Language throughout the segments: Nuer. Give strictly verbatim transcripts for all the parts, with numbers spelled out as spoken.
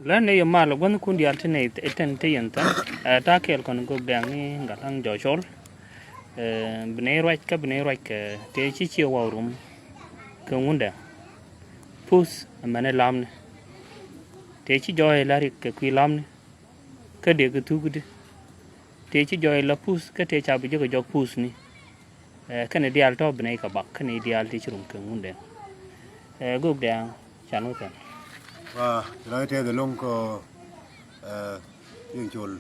Lä ni yɛ mal gua̱thnikun diaal ti nɛy ɛ tɛn te yɛn tha̱a̱ŋ. Ɛ, ta̱a̱ kɛɛl kɔn gök dɛ̈ɛ̈ŋ ni Gatlaŋ Jɔc Cɔl. Ɛ, bi nɛy ruac kä bi nɛy ruac kɛ tëë ci Ciɛ Waw rum kɛ Ŋundɛŋ. Puth ɛmɛn ɛ lamni. Tëë ci jɔɔc ɛ la rik kɛ kui̱ lamni. Kä dee kɛ thuk di. Tëë ci jɔɔc ɛ la puth kä tëë ca bi jek ɛ jɔk puthni. Ɛ, kɛnɛ diaal tɔ̱ bi nɛy kɛ bak kɛnɛ diaal ti ci rum kɛ Ŋundɛŋ. Ɛ, gök dɛ̈ɛ̈ŋ can wä kɛn. Wa, ci la tɛth ɛlɔ̱ŋ kɔ, ɛ, Ciɛ Cɔl.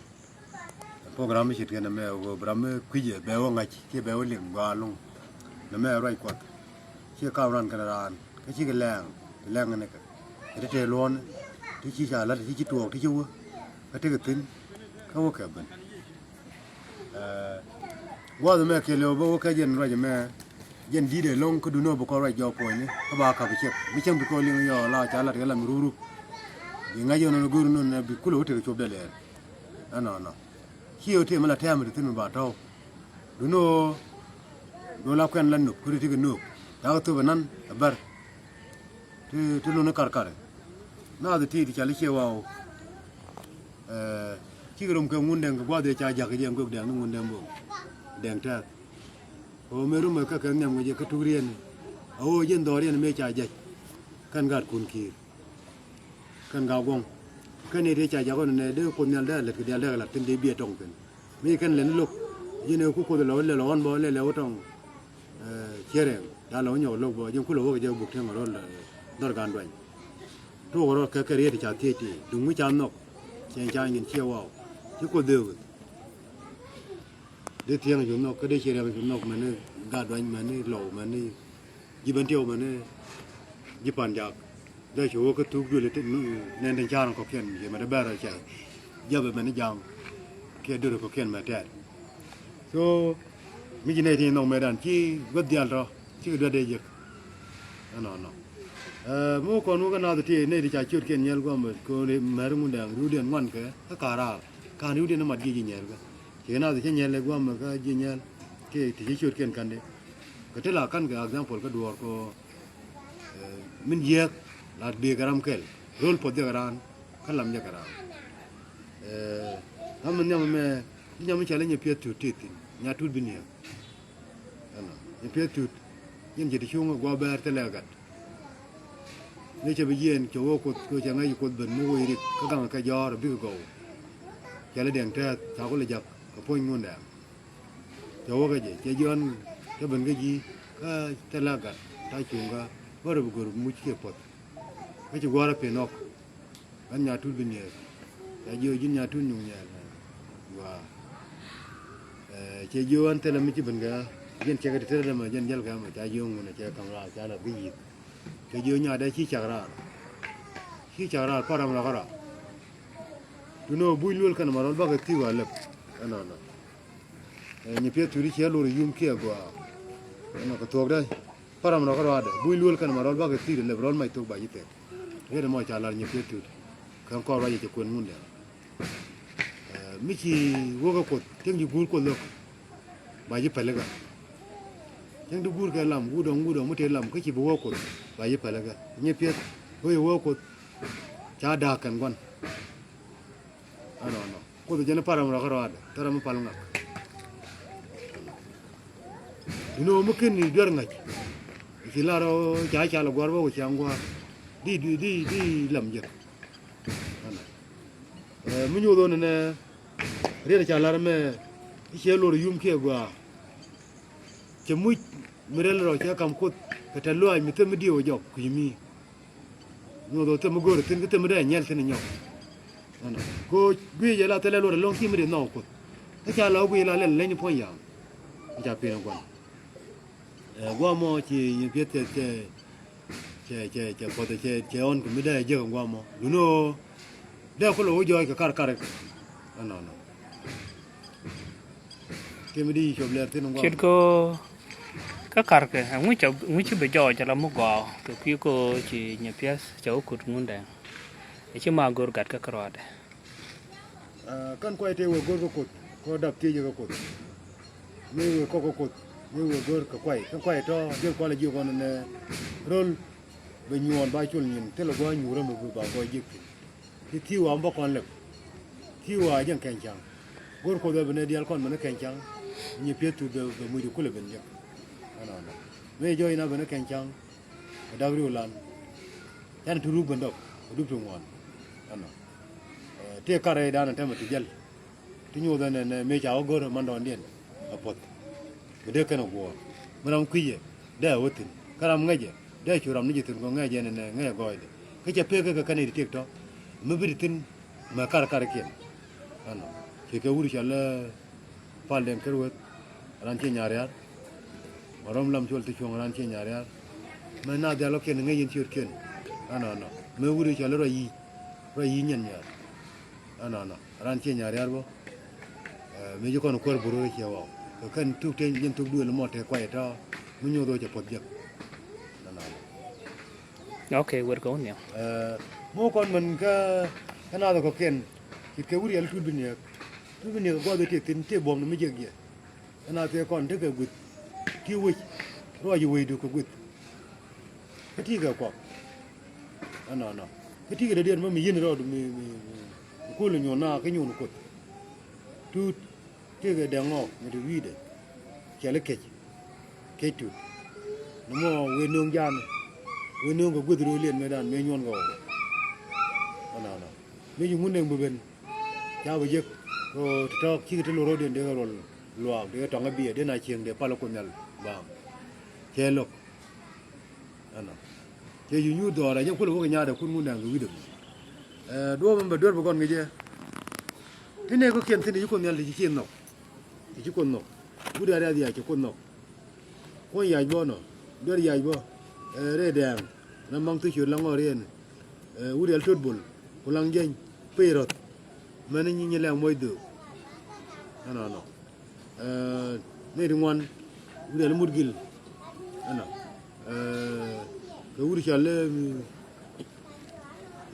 Program mi ce̱tkɛ nɛmɛ wä, program mi kui̱cɛ bɛ wä ŋa̱c, ciɛ bɛ wä liŋ gɔaa ɛlɔ̱ŋ. Nɛmɛ ruac Kuɔth. Ciɛ kam raan kɛnɛ raan, kä cikɛ lɛŋ, ti lɛŋ ni kɛ. Ti tëë luɔ̱n, ti ci ca la̱t, ti ci tuɔɔk, ti ci wä, kä tekɛ thi̱n, kä wä kɛ ben. Ɛ, gua̱a̱th ɛmɛ kɛl ɛ wä bä wä kɛ jɛn ruac ɛmɛ, jɛn di̱t ɛlɔ̱ŋ kä duŋni ɣöö bi kɔn ruac jɔk puɔ̱nyni kä ba ka̱p cɛk. Mi cäŋ bi kɔn liŋ yɔ la ca lat kɛ lam rup rup. Bi ŋa̱c yɔn nɔn go̱o̱r nɔn bi kulɛ wä tekɛ cop dee lɛɛr. Ɛnɔnɔ. Ci yɛ wä tëë mi la tɛ̈m ti thi̱n mi ba tɔ̱w. Duŋni ɣöö duŋ la kuɛn la nop kä ti tekɛ nop. Ca kɛ thop ɛnan ɛ bär. Ti, ti luni karkar. Naath ti ti cali Ciɛ Waw. Ɛ, cikɛ rom kɛ Ŋundɛŋ kɛ gua̱a̱th ëë ca ja̱k kɛ jɛ Gök Dɛŋ ni Ŋundɛŋ Bo̱o̱ŋ. Dɛŋ tɛth. Ɣöö mëë romɛ kä kɛ nhiam kɛ jɛ kä tuk riɛn. A ɣöö jɛn dhɔriɛn mëë ca ja̱c. Kɛn gaat kun ki̱i̱r. Kɛn gaat guɔ̱ŋ. Kɛn nɛy tëë ca ja̱k ɣän nɛ dee Kuoth Nhial dee a lät kɛ diaal dee kɛ la̱t thi̱n dee biɛ tɔŋ thi̱n. Mi kɛn lɛn lo̱k. Jɛn ɛ ku Kuoth lɛ wä lɛl ɣɔn bä lɛ lɛ wä tɔŋ. Ɛ, ciɛ rɛɛŋ. Da̱a̱ lɛ wä nyɔk lo̱k bä. Jɛn kulɛ wä kɛ jɛ buk tieŋ rɔl, ɛ, dhɔr gan duany. Tuɔɔk rɔ kɛ kɛ riet ca thiec ti duŋ mi ca nhɔk. Cieŋ ca nyin Ciɛ Waw. Ci Kuoth dee ɣöth. Dee thiɛŋ cu nhɔk kä dee ci riɛm cu nhɔk mɛni gat duany mɛni lɔw mɛni ji̱ ben tiɛw mɛni ji̱ pan jak. Dee cu wä kä thuk duël ti nɛn tin ca̱r kɔ̱kiɛn ci mɛni bɛr rɔ cɛ. Jiäpɛ mɛni ja̱a̱ŋ kiɛ dörɛ kɔ̱kiɛn mɛ tɛɛr. So mi ci nɛy ti nhɔk mɛtdan ci guäth diaal tɔ. Cikɛ duet dee jek. Ɛnɔnɔ. Ɛ, mi wä kɔn wä kä naath ti nɛy ti ca ciötkiɛn nyɛl gua̱a̱mɛ kɛ ɣöö mɛr Ŋundɛŋ riwdiɛn ŋuan kɛ kä ka̱raar. Ka̱n riwdiɛn mat ji̱ ji̱ nyɛl kɛ. Ci naath cä nyɛl ɛ gua̱a̱mɛ kä ji̱ nyɛl. Ti ti ci ciötkiɛn ka̱n di. Kɛ ti la ka̱n kɛ example kä duɔ̱ɔ̱r kɛ ɣöö, ɛ, min jiääk la bee kɛ ram kɛl. Ro̱l puɔth jek raan kä lam jek raan. Ɛ, ram mi nhiam ɛmɛ ji̱ nyam mi cɔal i̱ Nyapiɛth Tut ti thi̱n. Nyatut bi niɛɛk. Ɛnɔ, Nyapiɛth Tut. Yɛn cɛ ti cuŋ ɛ gua̱a̱th bɛɛr thilɛ gat. Ni cɛ bi jiɛɛn cɛ wä Kuoth kɛ cɛ ŋäc Kuoth ben mi wä irik kä gaŋ kɛ jɔ̱ɔ̱r bikɛ gɔw. Cɛ lɛ Dɛŋ Tɛth ca kulɛ jak kɛ puɔ̱ny Ŋundɛŋ. Cɛ wä kɛ jɛ cɛ jiɔn cɛ ben kä ji̱ kä thilɛ gat ta cuŋ kä bä rɛ bi gör muc kiɛ puɔth. Kä ci gua̱a̱r ɛ pin ɔk. Ɣän Nyatut bi niɛɛk. Ca jiök ji̱n Nyatut nyuŋ nyɛɛl. Gua. Ɛ, cɛ jiök ɣän thilɛ mi ci ben kɛ ɣä. Ji̱n cɛ kɛ ti thilɛ dämɛ ji̱n jäl kɛ mɛ ca jiök ŋun ɛ cɛ ka̱m raar ca lap kä yi̱th. Cɛ jiök Nyatut ci cak raar. Ci cak raar pa̱r ram rɔ kä rɔ. Duŋni ɣöö buc luël kɛn mɛ rɔl bakɛ thi̱i̱k a lɛp. Ɛnɔnɔ. Ɛ, Nyapiɛth Tut ci ɛ lor yum kiɛ gɔaa. Ɛnɔ kɛ thuɔ̱kdä. Pa̱r ram rɔ kä rɔaadɛ. Buc luël kɛn mɛ rɔl bakɛ thi̱i̱k a lɛp rɔl mac thok ba ji̱ thɛk. Riet ɛmɔ ca lar Nyapiɛth Tut. Kɛn kɔn ruac ɛ cɛ kuɛn Ŋundɛŋ. Ɛ, mi ci wä kä Kuoth, cäŋ ji̱ guur Kuoth lo̱k. Ba ji̱ pälikä. Cäŋ di guur kɛ lam, guur dɔ̱ŋ, guur dɔ̱ŋ, mi tëë lam, kä ci bi wä Kuoth. Ba ji̱ pälikä. Nyapiɛth, wä i̱ wä Kuoth. Ca da̱a̱k kɛn gua̱n. Ɛnɔnɔ. Kuoth jɛn i̱ pa̱r ram rɔ kä rɔaadɛ, thil ram mi pal ŋak. Duŋni ɣöö mi ken i̱ duer ŋa̱c. Ci lar ɣöö ca cal gua̱r bä wä ciaŋ gua̱a̱r. Di, di, di, di lam jek. Ɛnɔ. Ɛ, mi nyoth ɣän ɛnɛ riet ca lar ɛmɛ i̱ ciɛ lor yum kiɛ gɔaa. Cɛ muc mi rɛl rɔ cɛ ka̱m Kuoth kɛ tɛ̈th lɔaac mi thil mi diëëu ɛ jɔk kui̱ mi. Nyoth ɣän thil mi go̱o̱rɛ thi̱n kä thil mi dee nyɛl thi̱n ɛ nyɔk. Ɛnɔ. Kɛ ɣöö guic ɛ la thilɛ luɔt ɛlɔ̱ŋ ci mi dee nhɔk Kuoth. Kä ca la ɣöö guic ɛ la lɛl leny puɔ̱ny ya̱a̱ŋ. Ca pi̱n ɛ gua̱n. Ɛ, gua̱a̱mɔ ci Nyapiɛth cɛ, cɛ, cɛ, cɛ, cɛ puɔth cɛ, cɛ ɣɔn kɛ mi dee jek ɛ gua̱a̱mɔ. Duŋni ɣöö dee kulɛ wä jɔɔc kɛ kar kar. Ɛnɔnɔ. Tëë mi di cop lɛr thi̱n ŋuan. Ce̱tkɛ kä karkɛ, ɛŋu cɛ, ɛŋu ci bi jɔɔc ala mi gɔaa kɛ kui̱ kä ci Nyapiɛth cɛ wä kut Ŋundɛŋ. Ɛ ci ma go̱r gat kä kärɔaadɛ. Ɛ, kɛn kuay tëë wä go̱r kä Kuoth, kɛ dap thiecä kä Kuoth. Mi wëë kɔk kä Kuoth, mi wëë go̱r kɛ kuay, kɛn kuay tɔ̱, jek kualɛ jiök ɣɔn ɛnɛ ro̱l, bɛ nyuɔɔn ba col nyin, thilɛ gua̱a̱th nyuur ɛmɛ bi ba gɔɔy jek thi̱n. Ti thi̱i̱ wa bä kɔn lɛp. Thi̱i̱ wa jɛn kɛn ca̱ŋ. Go̱r Kuoth ɛ ben ɛ diaal kɔn ben ɛ kɛn ca̱ŋ. Nyi pieth tu bɛ bɛ muc kulɛ ben jek. Ɛnɔnɔ. Mëë jɔ̱ɔ̱c ina ben ɛ kɛn ca̱ŋ. Ɛ dak riw lan. Can ti ruk ben dɔk. Ɛ dup ti ŋuan. Ɛnɔ. Tëë karɛ dan ɛ tämɛ ti jäl. Ti nyuuth ɛn ɛn mëë ca wä go̱r ɛ mandɔɔndiɛn ɛ puɔth. Bi dee kɛn ɛ guɔ̱ɔ̱r mi ram kui̱cɛ dee ɛ wä thi̱n kä ram ŋäcɛ dee cu ram ni ji̱ thi̱n kɔ ŋäcɛ ɛn ɛn ŋäcɛ gɔɔydɛ. Kä cɛ pek kɛ kɛ kɛn iti tiek tɔ mi bi ti thi̱n mɛ kar karikiɛn. Ɛnɔ ci kɛ wut cɔl ɛ pal den ker weth ran ciɛ nyariar. Mɛ rɔm lam col ti cuɔ̱ŋ ran ciɛ nyariar. Mɛ na dhial wä kiɛn ŋäc yɛn ciötkiɛn. Ɛnɔnɔ mɛ wut cɔl ɛ rɔ yic. Ruac yi̱ nyɛn nyuɛɛr. Ɛnɔnɔ ran ciɛ nyuɛɛr riar bä. Ɛ, mi ji̱ kɔn kuäär burur ciɛ waw kɛ kɛn tuk tëë nyɛn tuk duëël mɔ tëë kuay tɔ. Mi nyuɔth wä cɛ puɔth jek. Ɛnɔnɔ. Ok, wër kɛ wä nhiam. Ɛ, mi wä kɔn mɛn kä kä naath kɔ̱kiɛn. Cit kɛ wur yɛl tut bi niɛk. Tut bi niɛk guath i̱ tëë thi̱n tëë buɔ̱m ni mi jek jɛ. Ɛn a thëë kɔn tekɛ gui̱th ti wec ruac i̱ wecdu kɛ gui̱th. Kä ti̱i̱ kɛ kuak ɛnɔnɔ kä ti̱i̱ kɛ dee diɛt mɔ mi yi̱n rɔɔd mi mi mi kul nyuun na kä nyuun kuoth. Tuut ti̱i̱ kɛ dee ŋɔɔk mi ti wi̱i̱dɛ. Cɛl i̱ kec kec tuut. Ni mɔ wee nööŋ jaani wee nööŋ kɛ gui̱th ro̱o̱liɛn mëë dan mëë nyuɔn kɛ ɣɔw. Ɛnɔnɔ mi ci ŋun deŋ bi ben. Ca bi jek kɛ ɣöö ti tɔ̱ɔ̱k cikɛ ti luɔr ro̱diɛn dee kɛ ruɔl luaak dee kɛ tɔ̱ŋ kɛ biɛ dee na cieŋ dee pal kɛ Kuoth Nhial baaŋ. Cɛ lo̱k ɛnɔ cɛ yu nyuur dhɔɔr a jɛ kulɛ wä kɛ nyaat ɛ kun ŋun da̱a̱ŋ kɛ wi̱dɛ. Ɛ duɔ̱ɔ̱p ɛn bɛ duer bi gɔn kɛ jɛ. Ti nɛɛk kɔ̱kiɛn thi̱n ti ci Kuoth Nhial ti ci ciɛ nhɔk. Ti ci Kuoth nhɔk. Wi̱dɛ a riath yac cɛ Kuoth nhɔk. Kuɔ̱ny yac bä nɔ duer yac bä. Ɛ rɛy dɛɛŋ na maŋ thi ciöt la ŋɔɔr yɛn. Ɛ wut yɛl tot bol ku laŋ jiɛny pey rɔth. Mɛn nyi nyi lɛŋ muɔc dho̱o̱k. Ɛnɔnɔ. Ɛ nɛy ti ŋuan wut yɛl mut gil. Ɛnɔ. Ɛ kɛ wut cɔl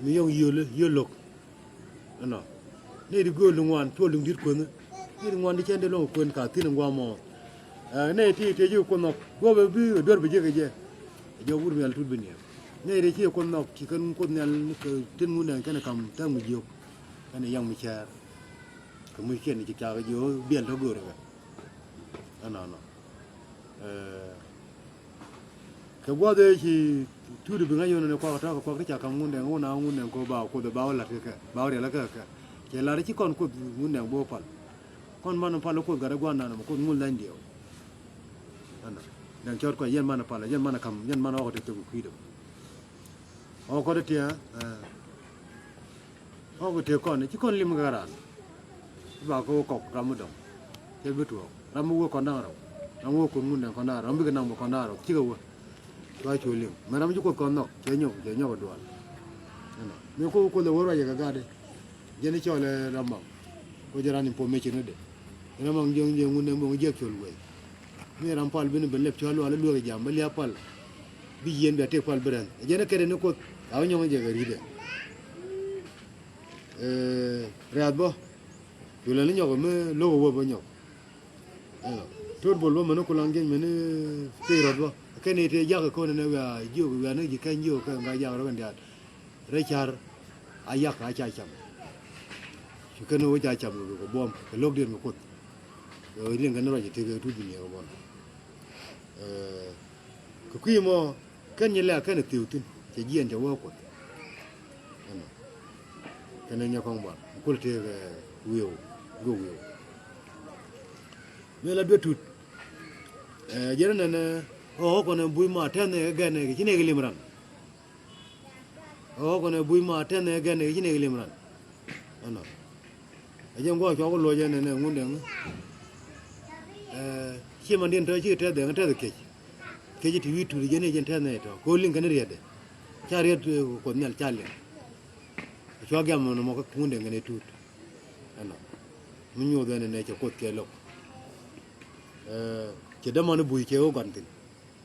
mi yɔŋ yiöl yiöl lo̱k. Ɛnɔ nɛy ti gööl ti ŋuan cuɔ liŋ di̱t kuenh. Nɛy ti ŋuan ti cɛn dee luɔ̱ŋ kuenh ka thi̱n in gua̱a̱mɔ. Ɛ nɛy ti tëë ji̱ kuoth nhɔk duɔ̱p ɛ bi duer bi jiäk kɛ jɛ. Ɛ jɔk wut mial tut bi niɛm nɛy ti ci kuoth nhɔk ci kɛn kuoth nhial kɛ tin ŋun dɛŋ kɛn kam tɛk mi jiök. Kɛn yaŋ mi cɛɛr kɛ muc kiɛn ci cakɛ jiök biɛl tɔ göörä kɛ. Ɛnɔnɔ. Ɛ kɛ gua̱th ëë ci tuut bi ŋa̱c yɔn ni kuak tɔ̱ kɛ kuak ti ca ka̱m ŋun dɛŋ wun a ŋun dɛŋ kɛ ba kuoth ba wä la̱t kɛ kɛ ba wä riɛl kɛ kɛ. Cɛ la̱t ci kɔn kuoth ŋun dɛŋ bi wä pal. Kɔn man pal kuoth gat gua̱n nan mɛ kuoth ŋun la̱ny diɛw. Ɛnɔ dɛŋ cɔt kɔc yɛn man pal yɛn man ka̱m yɛn man ɣɔk ti thok kui̱dɛ. Ɣɔk kɔt ti tiɛ. Ɣɔk kɛ tëë kɔn ci kɔn lim kɛ raan. Ba kɛ wä kɔk ram mi dɔ̱ŋ cɛ bi tuɔɔk ram mi wä kɔn da̱ŋ rɛw. Ram mi wä kun ŋun dɛŋ kɔn da̱ŋ rɛw ram bikɛ naŋ bä kɔn da̱ŋ rɛw cikɛ wä. Cua cu lim mɛ ram mi ci kuoth kɔn nhɔk cɛ nyɔk cɛ nyɔk dual. Ɛnɔ mi kuoth kuoth ɛ wä ruacɛ kɛ gatdɛ. Jɛn i̱ cɔl ɛ ram maŋ. Kuoth jɛ ran information ni dɛ. Ram maŋ jiɛŋ jiɛŋ ŋun dɛŋ bä ŋun jiɛk col wei. Mi ram pal bini ben lep cua lual luek jam bä liap pal. Bi yien bia tek pal bi rɛn ɛ jɛn ɛ kɛt ɛn ɛ kuoth a wä nyɔŋ jɛ kɛ ri̱t ɛ. Ɛ riath bä. Cu lɛ ni nyɔk mi lo̱k ɛ wä bä nyɔk. Ɛ tuot bol bä mɛn ni kulaŋ jieny mɛn ni pei rɔt bä. Kɛn i̱ tëë jak ɛ ko̱n ɛn ɛ wiaa jiök wiaa ni ji̱ kɛny jiök kɛ ŋa jak rɔ kɛn diaal. Rɛy ca̱r a yak a ca cam. Ci kɛn wä ca cam kɛ buɔ̱m kɛ lo̱kdiɛn kɛ kuoth. Kɛ riɛn kɛn ruac ɛ tëk ɛ tuut bi niɛk ɛ buɔ̱m. Ɛ kɛ kui̱ mɔ kɛn nyi lɛ̈k kɛn ɛ thiw thi̱n cɛ jiɛn cɛ wä kuoth. Ɛnɔ kɛn ɛ nyɛ kɔŋ buɔ̱m kul tëk ɛ wi̱i̱w. Gök wi̱i̱w. Mëë la duet tut. Ɛ jɛn ɛ nɛn ɛ ɣɔ̱k kɔn ɛ buc ma tɛn ɛ gɛn ɛ kɛ ci nɛ kɛ lim ran. Ɣɔ̱k kɔn ɛ buc ma tɛn ɛ gɛn ɛ kɛ ci nɛ kɛ lim ran. Ɛnɔ. Ɛ jɛn gua̱a̱k cuak wä luɔc ɛn ɛn ɛ ŋun dɛŋ. Ɛ ciɛ man diɛn tɔ cikɛ tɛth dɛŋ tɛth kec. Kec ti wi̱i̱ tut jɛn i̱ jɛn tɛth nɛy tɔ ko̱ liŋ kɛn riɛtdɛ. Ca riɛt kuɔth nhial ca liŋ. Cuak giam mɔnɔ mɔ kä ŋun dɛŋ kɛn ɛ tut. Ɛnɔ mi nyuuth ɛn ɛn ɛ cɛ kuoth kɛ lo̱k. Ɛ cɛ däman i̱ buc cɛ wä gɔn thi̱n.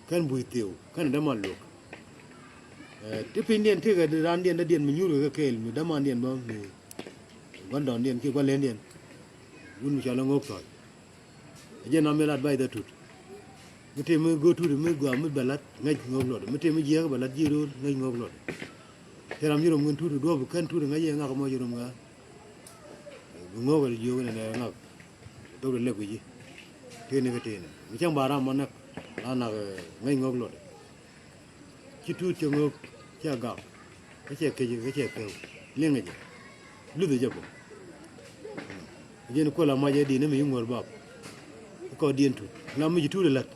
Kɛn buc thiw kɛn däman luɔk. Ɛ ti pinydiɛn tekɛ raandiɛn dädiɛn mi nyuurkɛ kɛ kɛɛl mi dämandiɛn bä mi gua̱ndɔɔndiɛn kiɛ gua̱lɛndiɛn. Wun mi cɔl ɛ ŋo̱o̱k thɔɔc. Ɛ jɛn ram mi lat bac dhɛ tut. Mi tëë mi go̱o̱r tut mi gɔaa mi bɛ la̱t ŋäc ŋo̱o̱k luɔt mi tëë mi jiääk bɛ la̱t ji̱ ro̱o̱l ŋäc ŋo̱o̱k luɔt. Cɛ ram ci rom kɛn tut duɔ̱p kɛn tut ŋa̱c yɛ ŋak mɔ ci rom ŋa̱. Bi ŋo̱o̱k kɛ jiök nɛ nɛ ŋak. Thok di lɛp kɛ ji̱. Tëëni kɛ tëëni mi cäŋ ba ram mɔ näk. La nak ŋäc ŋo̱o̱k luɔt. Ci tut cɛ ŋo̱o̱k cɛ gak. Kä cɛ kec kä cɛ kɛw liŋ jɛ. Luth jɛ bä. Jɛn kuɔl a mac ɛ di̱n mi ci ŋuɔ̱r bap. Kɔ diɛn tut la mi ci tut ɛ la̱t.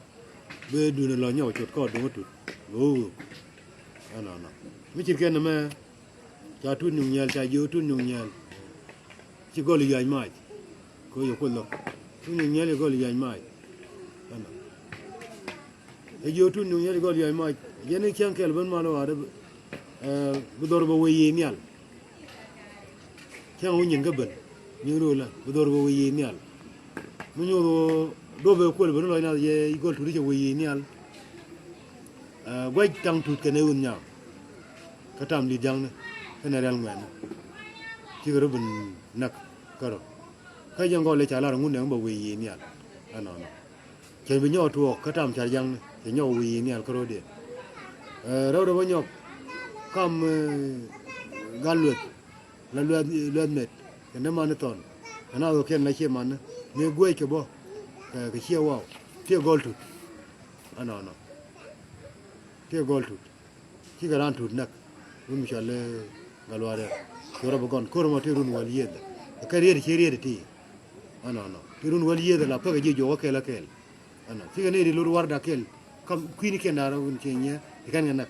Bee duundɛ lɔ nyɔk cuɔt kɔɔr duŋ tut. Bee wee wee. Ɛnɔnɔ mi cit kɛn nɛmɛ. Ca tut nyuŋ nyɛl, ca jiö tut nyuŋ nyɛl. Ci gɔl yuac mac. Kɛ yɛ kuoth lɔ tut nyuŋ nyɛl, ci gɔl yuac mac. Ɛnɔ ɛ jiö tut nyuŋ nyɛl, ci gɔl yuac mac. Jɛn ni cäŋ kɛl ben mal waat. Bi dhɔr bɛ wee yiëë nhial. Cäŋ wä nyin kä ben nyin ro̱o̱lä bi dhor bä wä yiëë nhial. Mi nyoth wä duɔp bɛ kuäl ben lɔc nath yɛ gɔl tut cɛ wä yiëë nhial. Guac taŋ tut kɛn ɛ wun nyaam. Kä tam di̱t ja̱ŋni kɛn ɛ rɛl ŋuɛ̈ni. Cikɛ rɔ ben näk kärɔ. Kä jɛ ŋɔl ɛ ca lar ŋun nɛŋ bä wä yiëë nhial. Ɛnɔnɔ. Cɛ bi nyɔk tuɔɔk kä tam car jaŋni cɛ nyɔk wi̱i̱ nhial kä ro̱diɛn. Rɛw rɛw bä nyɔk kam gal lueth la lueth lueth met kɛn dee man ni thɔn. Kɛn a ɣökiɛn la ciɛ man ni mëë gueec kɛ bä kɛ ciɛ waw. Tiɛ gɔl tut. Ɛnɔnɔ. Tiɛ gɔl tut. Cikɛ raan tut näk. Wun mi cɔal i̱ Gal Warɛr. Cuɔrɔ bi gɔn ko̱r mɔ ti run wäl yiëëth. Kɛ riet ci riet ti. Ɛnɔnɔ ti run wäl yiëëth la pekɛ ji̱ juɔk kä kɛl kä kɛl. Ɛnɔ cikɛ ni ri lot warda kɛl. Kam kui̱ni kiɛn da̱rä wun ci nyiɛ ti kɛn kɛ näk.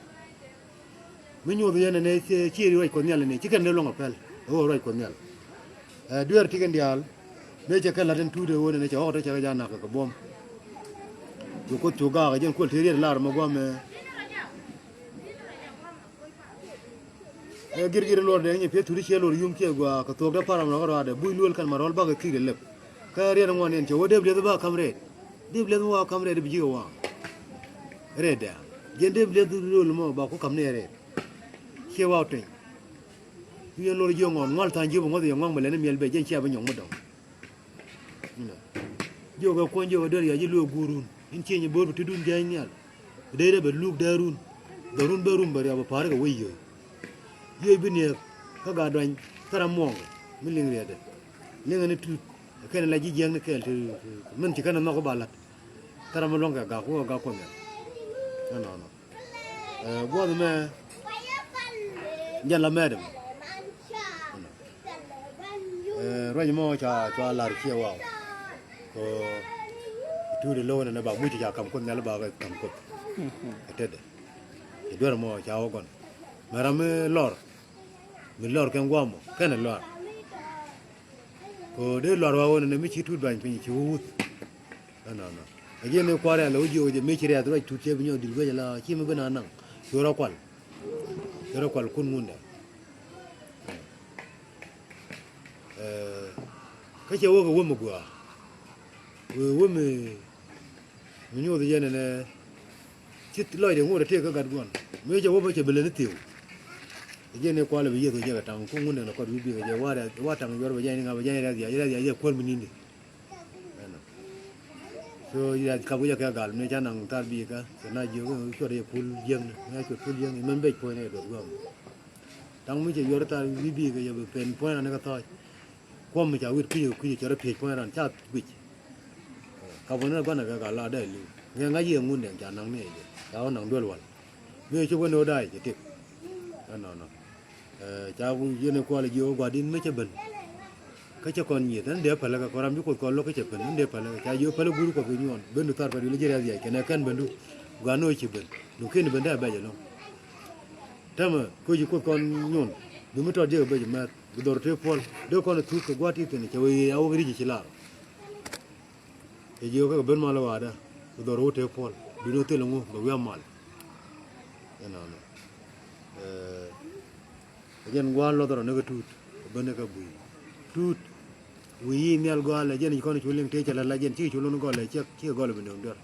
Mi nyuuth yɛn ɛnɛ ci ri ruac Kuɔth Nhial ɛnɛ ci kɛn dee luɔ̱ŋ a pɛl. Ɛ ɣöö ruac Kuɔth Nhial. Ɛ dueer ti kɛn diaal. Mëë cɛ kɛ la̱t in tuut ɛ ɣöö nɛnɛ cɛ ɣɔk tɔ cɛ kɛ ja̱ na̱k kɛ buɔ̱m. Cu Kuoth cu gaak ɛ jɛn kuɔl te riet lar mɛ gua̱mɛ. Ɛ gir gir luɔr dee nyɛ pieth tuut ciɛ luɔr yum ciɛ gua̱a̱ kɛ thuɔ̱k dee param rɔk rɔadɛ buc luel kɛn ma rɔl bakɛ thik dee lep. Kä riet ŋuan yɛn cɛ wä dee bi lieth ba kam rɛɛt. Dee bi lieth ba kam rɛɛt bi ji̱ kɛ wa̱a̱. Rɛɛt dɛ jɛn dee bi lieth luel mɔ ba ku kam ni rɛɛt. Ciɛ wa̱a̱ teny. Yɛn luɔr jiɛ ŋuan ŋual tha̱a̱ŋ ji̱ bi ŋuɔth yɛ ŋuaŋ bɛ lɛn miɛl bɛ jɛn ciɛ bi nyɔŋ mi dɔ̱ŋ. Jiök ɛ kuɔny jiök ɛ dee riac ji̱ luëë guurun in cieny ɛ bo̱o̱r bi tetdun jiäny nhial. Dee dee bɛ luk dee run. Dhɔrun bɛ rum bɛ riaw bɛ pa̱a̱r kɛ wec yio̱c. Yio̱c bi niɛɛk kä gat duany thäram muɔ̱ɔ̱ŋ mi liŋ riɛtdɛ. Liŋɛ ni tut ɛ kɛn la ji̱ jiäkni kɛɛl ti min ci kɛn ɛ nhɔk kä ba la̱t. Thäram mi luɔ̱ŋ kɛ gak wä gak kuɔth nhial. Ɛnɔnɔ. Ɛ guɔth mɛ jɛn la mɛɛt ɛmɛ. Ɛ ruac mɔ ca cua lar ciɛ waw. Kɛ tuut ɛ lo̱w nɛnɛ ba muc ca kam kuoth nhial ba kɛ kam kuoth. Ɛ tetdɛ. Ɛ duer mɔ ca wä gɔn mɛ ram mi lɔr. Mi lɔr kɛn guam mɔ kɛn ɛ lɔr. Kɛ dee luar wa wä nɛnɛ mi ci tut duany piny ci wä wuth. Ɛnɔnɔ ɛ jiɛn ni kua̱r yal ɛ wä jiök jɛ mi ci riath ruac tut cɛ bi nyɔk dil guec ala ci mi bi na naŋ. Ci wä rɔ kual. Ci wä rɔ kual kun ŋundɛ. Ɛ kä cɛ wä kɛ wä mi gua̱a̱. Wee wä mi Mi nyuuth jɛn ɛnɛ ci lɔcdɛ ŋot ɛ tëë kä gat guɔn. Mi cɛ wä bä cɛ bi leni thiw. Jɛn ɛ kualɛ bi yieth kɛ jɛ kɛ taŋ ku ŋun ɛn ɛ kɔt wi̱i̱ bi̱i̱ kɛ jɛ wa rɛth wa taŋ yuɔr bɛ jɛn ni ŋa̱ bɛ jɛn rɛth ya rɛth ya jɛ kuäl mi ni̱ni. Ɛnɔ. So rɛth kap kɛ jɛ kɛ gal mi ca naŋ thar bi̱i̱ kä cɛ na jiök cuɔt yɛ pul jiäkni mi a cuɔt pul jiäkni mɛn bec puɔ̱ny ɛ duɔth guam. Taŋ mi cɛ yuɔr thar wi̱i̱ bi̱i̱ kɛ jɛ bi pɛn puɔ̱ny rani kä thɔɔc. Kuɔm mi ca wit kui̱c kui̱c cɔr a piec puɔ̱ny ran ca guic. Ka buɔ̱n ni gua̱n a kɛ ka la dee li̱w ŋɛ ŋa̱c yɛ ŋun dɛŋ ca naŋ ni jɛ ca wä naŋ duel wal. Mi ci wä ni wä da̱a̱c cɛ tik. Ɛnɔnɔ. Ca ku yɛn kual jiö gua̱di̱n mi cɛ ben. Kä cɛ kɔn nyieth ɛn dee päl kɛ kɔn ram ci kuoth kɔn lo̱k kä cɛ ben ɛn dee päl kɛ ca jiö päl guur kuɔth kɛ nyuɔn ben du thar pɛt wi̱l ji̱ rɛth yɛc kɛnɛ kɛn ben du. Gua̱n ni wä ci ben du ken ben dee a bɛc ɛlɔ̱ŋ. Täämɛ kä ci kuoth kɔn nyuɔn bi mi tɔt jiäk a bɛc mɛth. Bi dhor tëë puɔl dee kɔn thuk kɛ gua̱a̱th ti thi̱n cɛ wee yee a wä kɛ ri̱c ci lar. Cɛ jiök kɛ ben mal wa̱a̱dä bi dhor wä tëë puɔl bi ni thil ŋu bɛ wi̱i̱ a mal. Ɛnɔnɔ. Ɛ jɛn gua̱a̱l luɔth rɔ ni kɛ tuut kɛ ben ni kɛ bui̱ tuut. Wi̱i̱ yi nhial gɔaalɛ jɛn ci kɔn cu liŋ tëë cɛ lät la jɛn cikɛ cu lun gɔlɛ ciɛk cikɛ gɔlɛ bi nööŋ duer.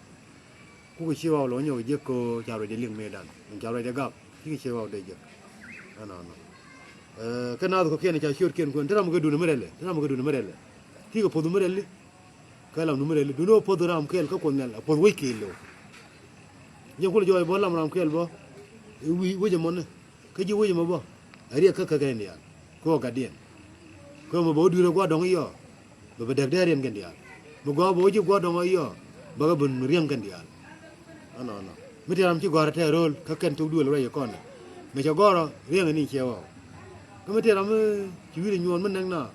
Kukɛ ciɛ waw lɔ nyɔk jek ko ca ruacɛ liŋ mëëdan in ca ruacɛ gak. Cikɛ ciɛ waw dee jek. Ɛnɔnɔ. Ɛ kɛ naath kɔkiɛn ca ciötkiɛn kuɛn te ram kɛ dun mi rɛlɛ te ram kɛ dun mi rɛlɛ. Cikɛ poth mi rɛli. Kɛ lam dun mi rɛli dun ɛ poth ram kɛɛl kä kuɔth nhial a poth wec kɛɛl lo̱w. Jɛ kulɛ jɔɔc bä lam ram kɛɛl bä. Ɛ wi̱i̱ wec ɛmɔni kä ji̱ wec ɛmɔ bä. Ɛ riɛk kä kä kɛn diaal. Kɛ ɣöö gatdiɛn. Kɛ ɣöö mɛ bɛ wä dui̱r ɛ gua̱a̱r dɔ̱ŋ i̱ yɔɔ. Bɛ bɛ däk dee riɛn kɛn diaal. Mɛ gɔaa bɛ wä ji̱ gua̱a̱r dɔ̱ŋ i̱ yɔɔ. Bɛ kɛ ben riɛŋ kɛn diaal. Ɛnɔnɔ. Mi tëë ram ci gɔ̱a̱r ɛ tɛɛr ro̱o̱l kä kɛn thok duël ruac ɛ kɔn ɛ. Mɛ cɛ gɔ̱a̱r ɔ riɛŋ ɛ ni ciɛ ɣɔw. Kä mi tëë ram mi ci wi̱i̱dɛ nyuɔ̱ɔ̱n mi näk na.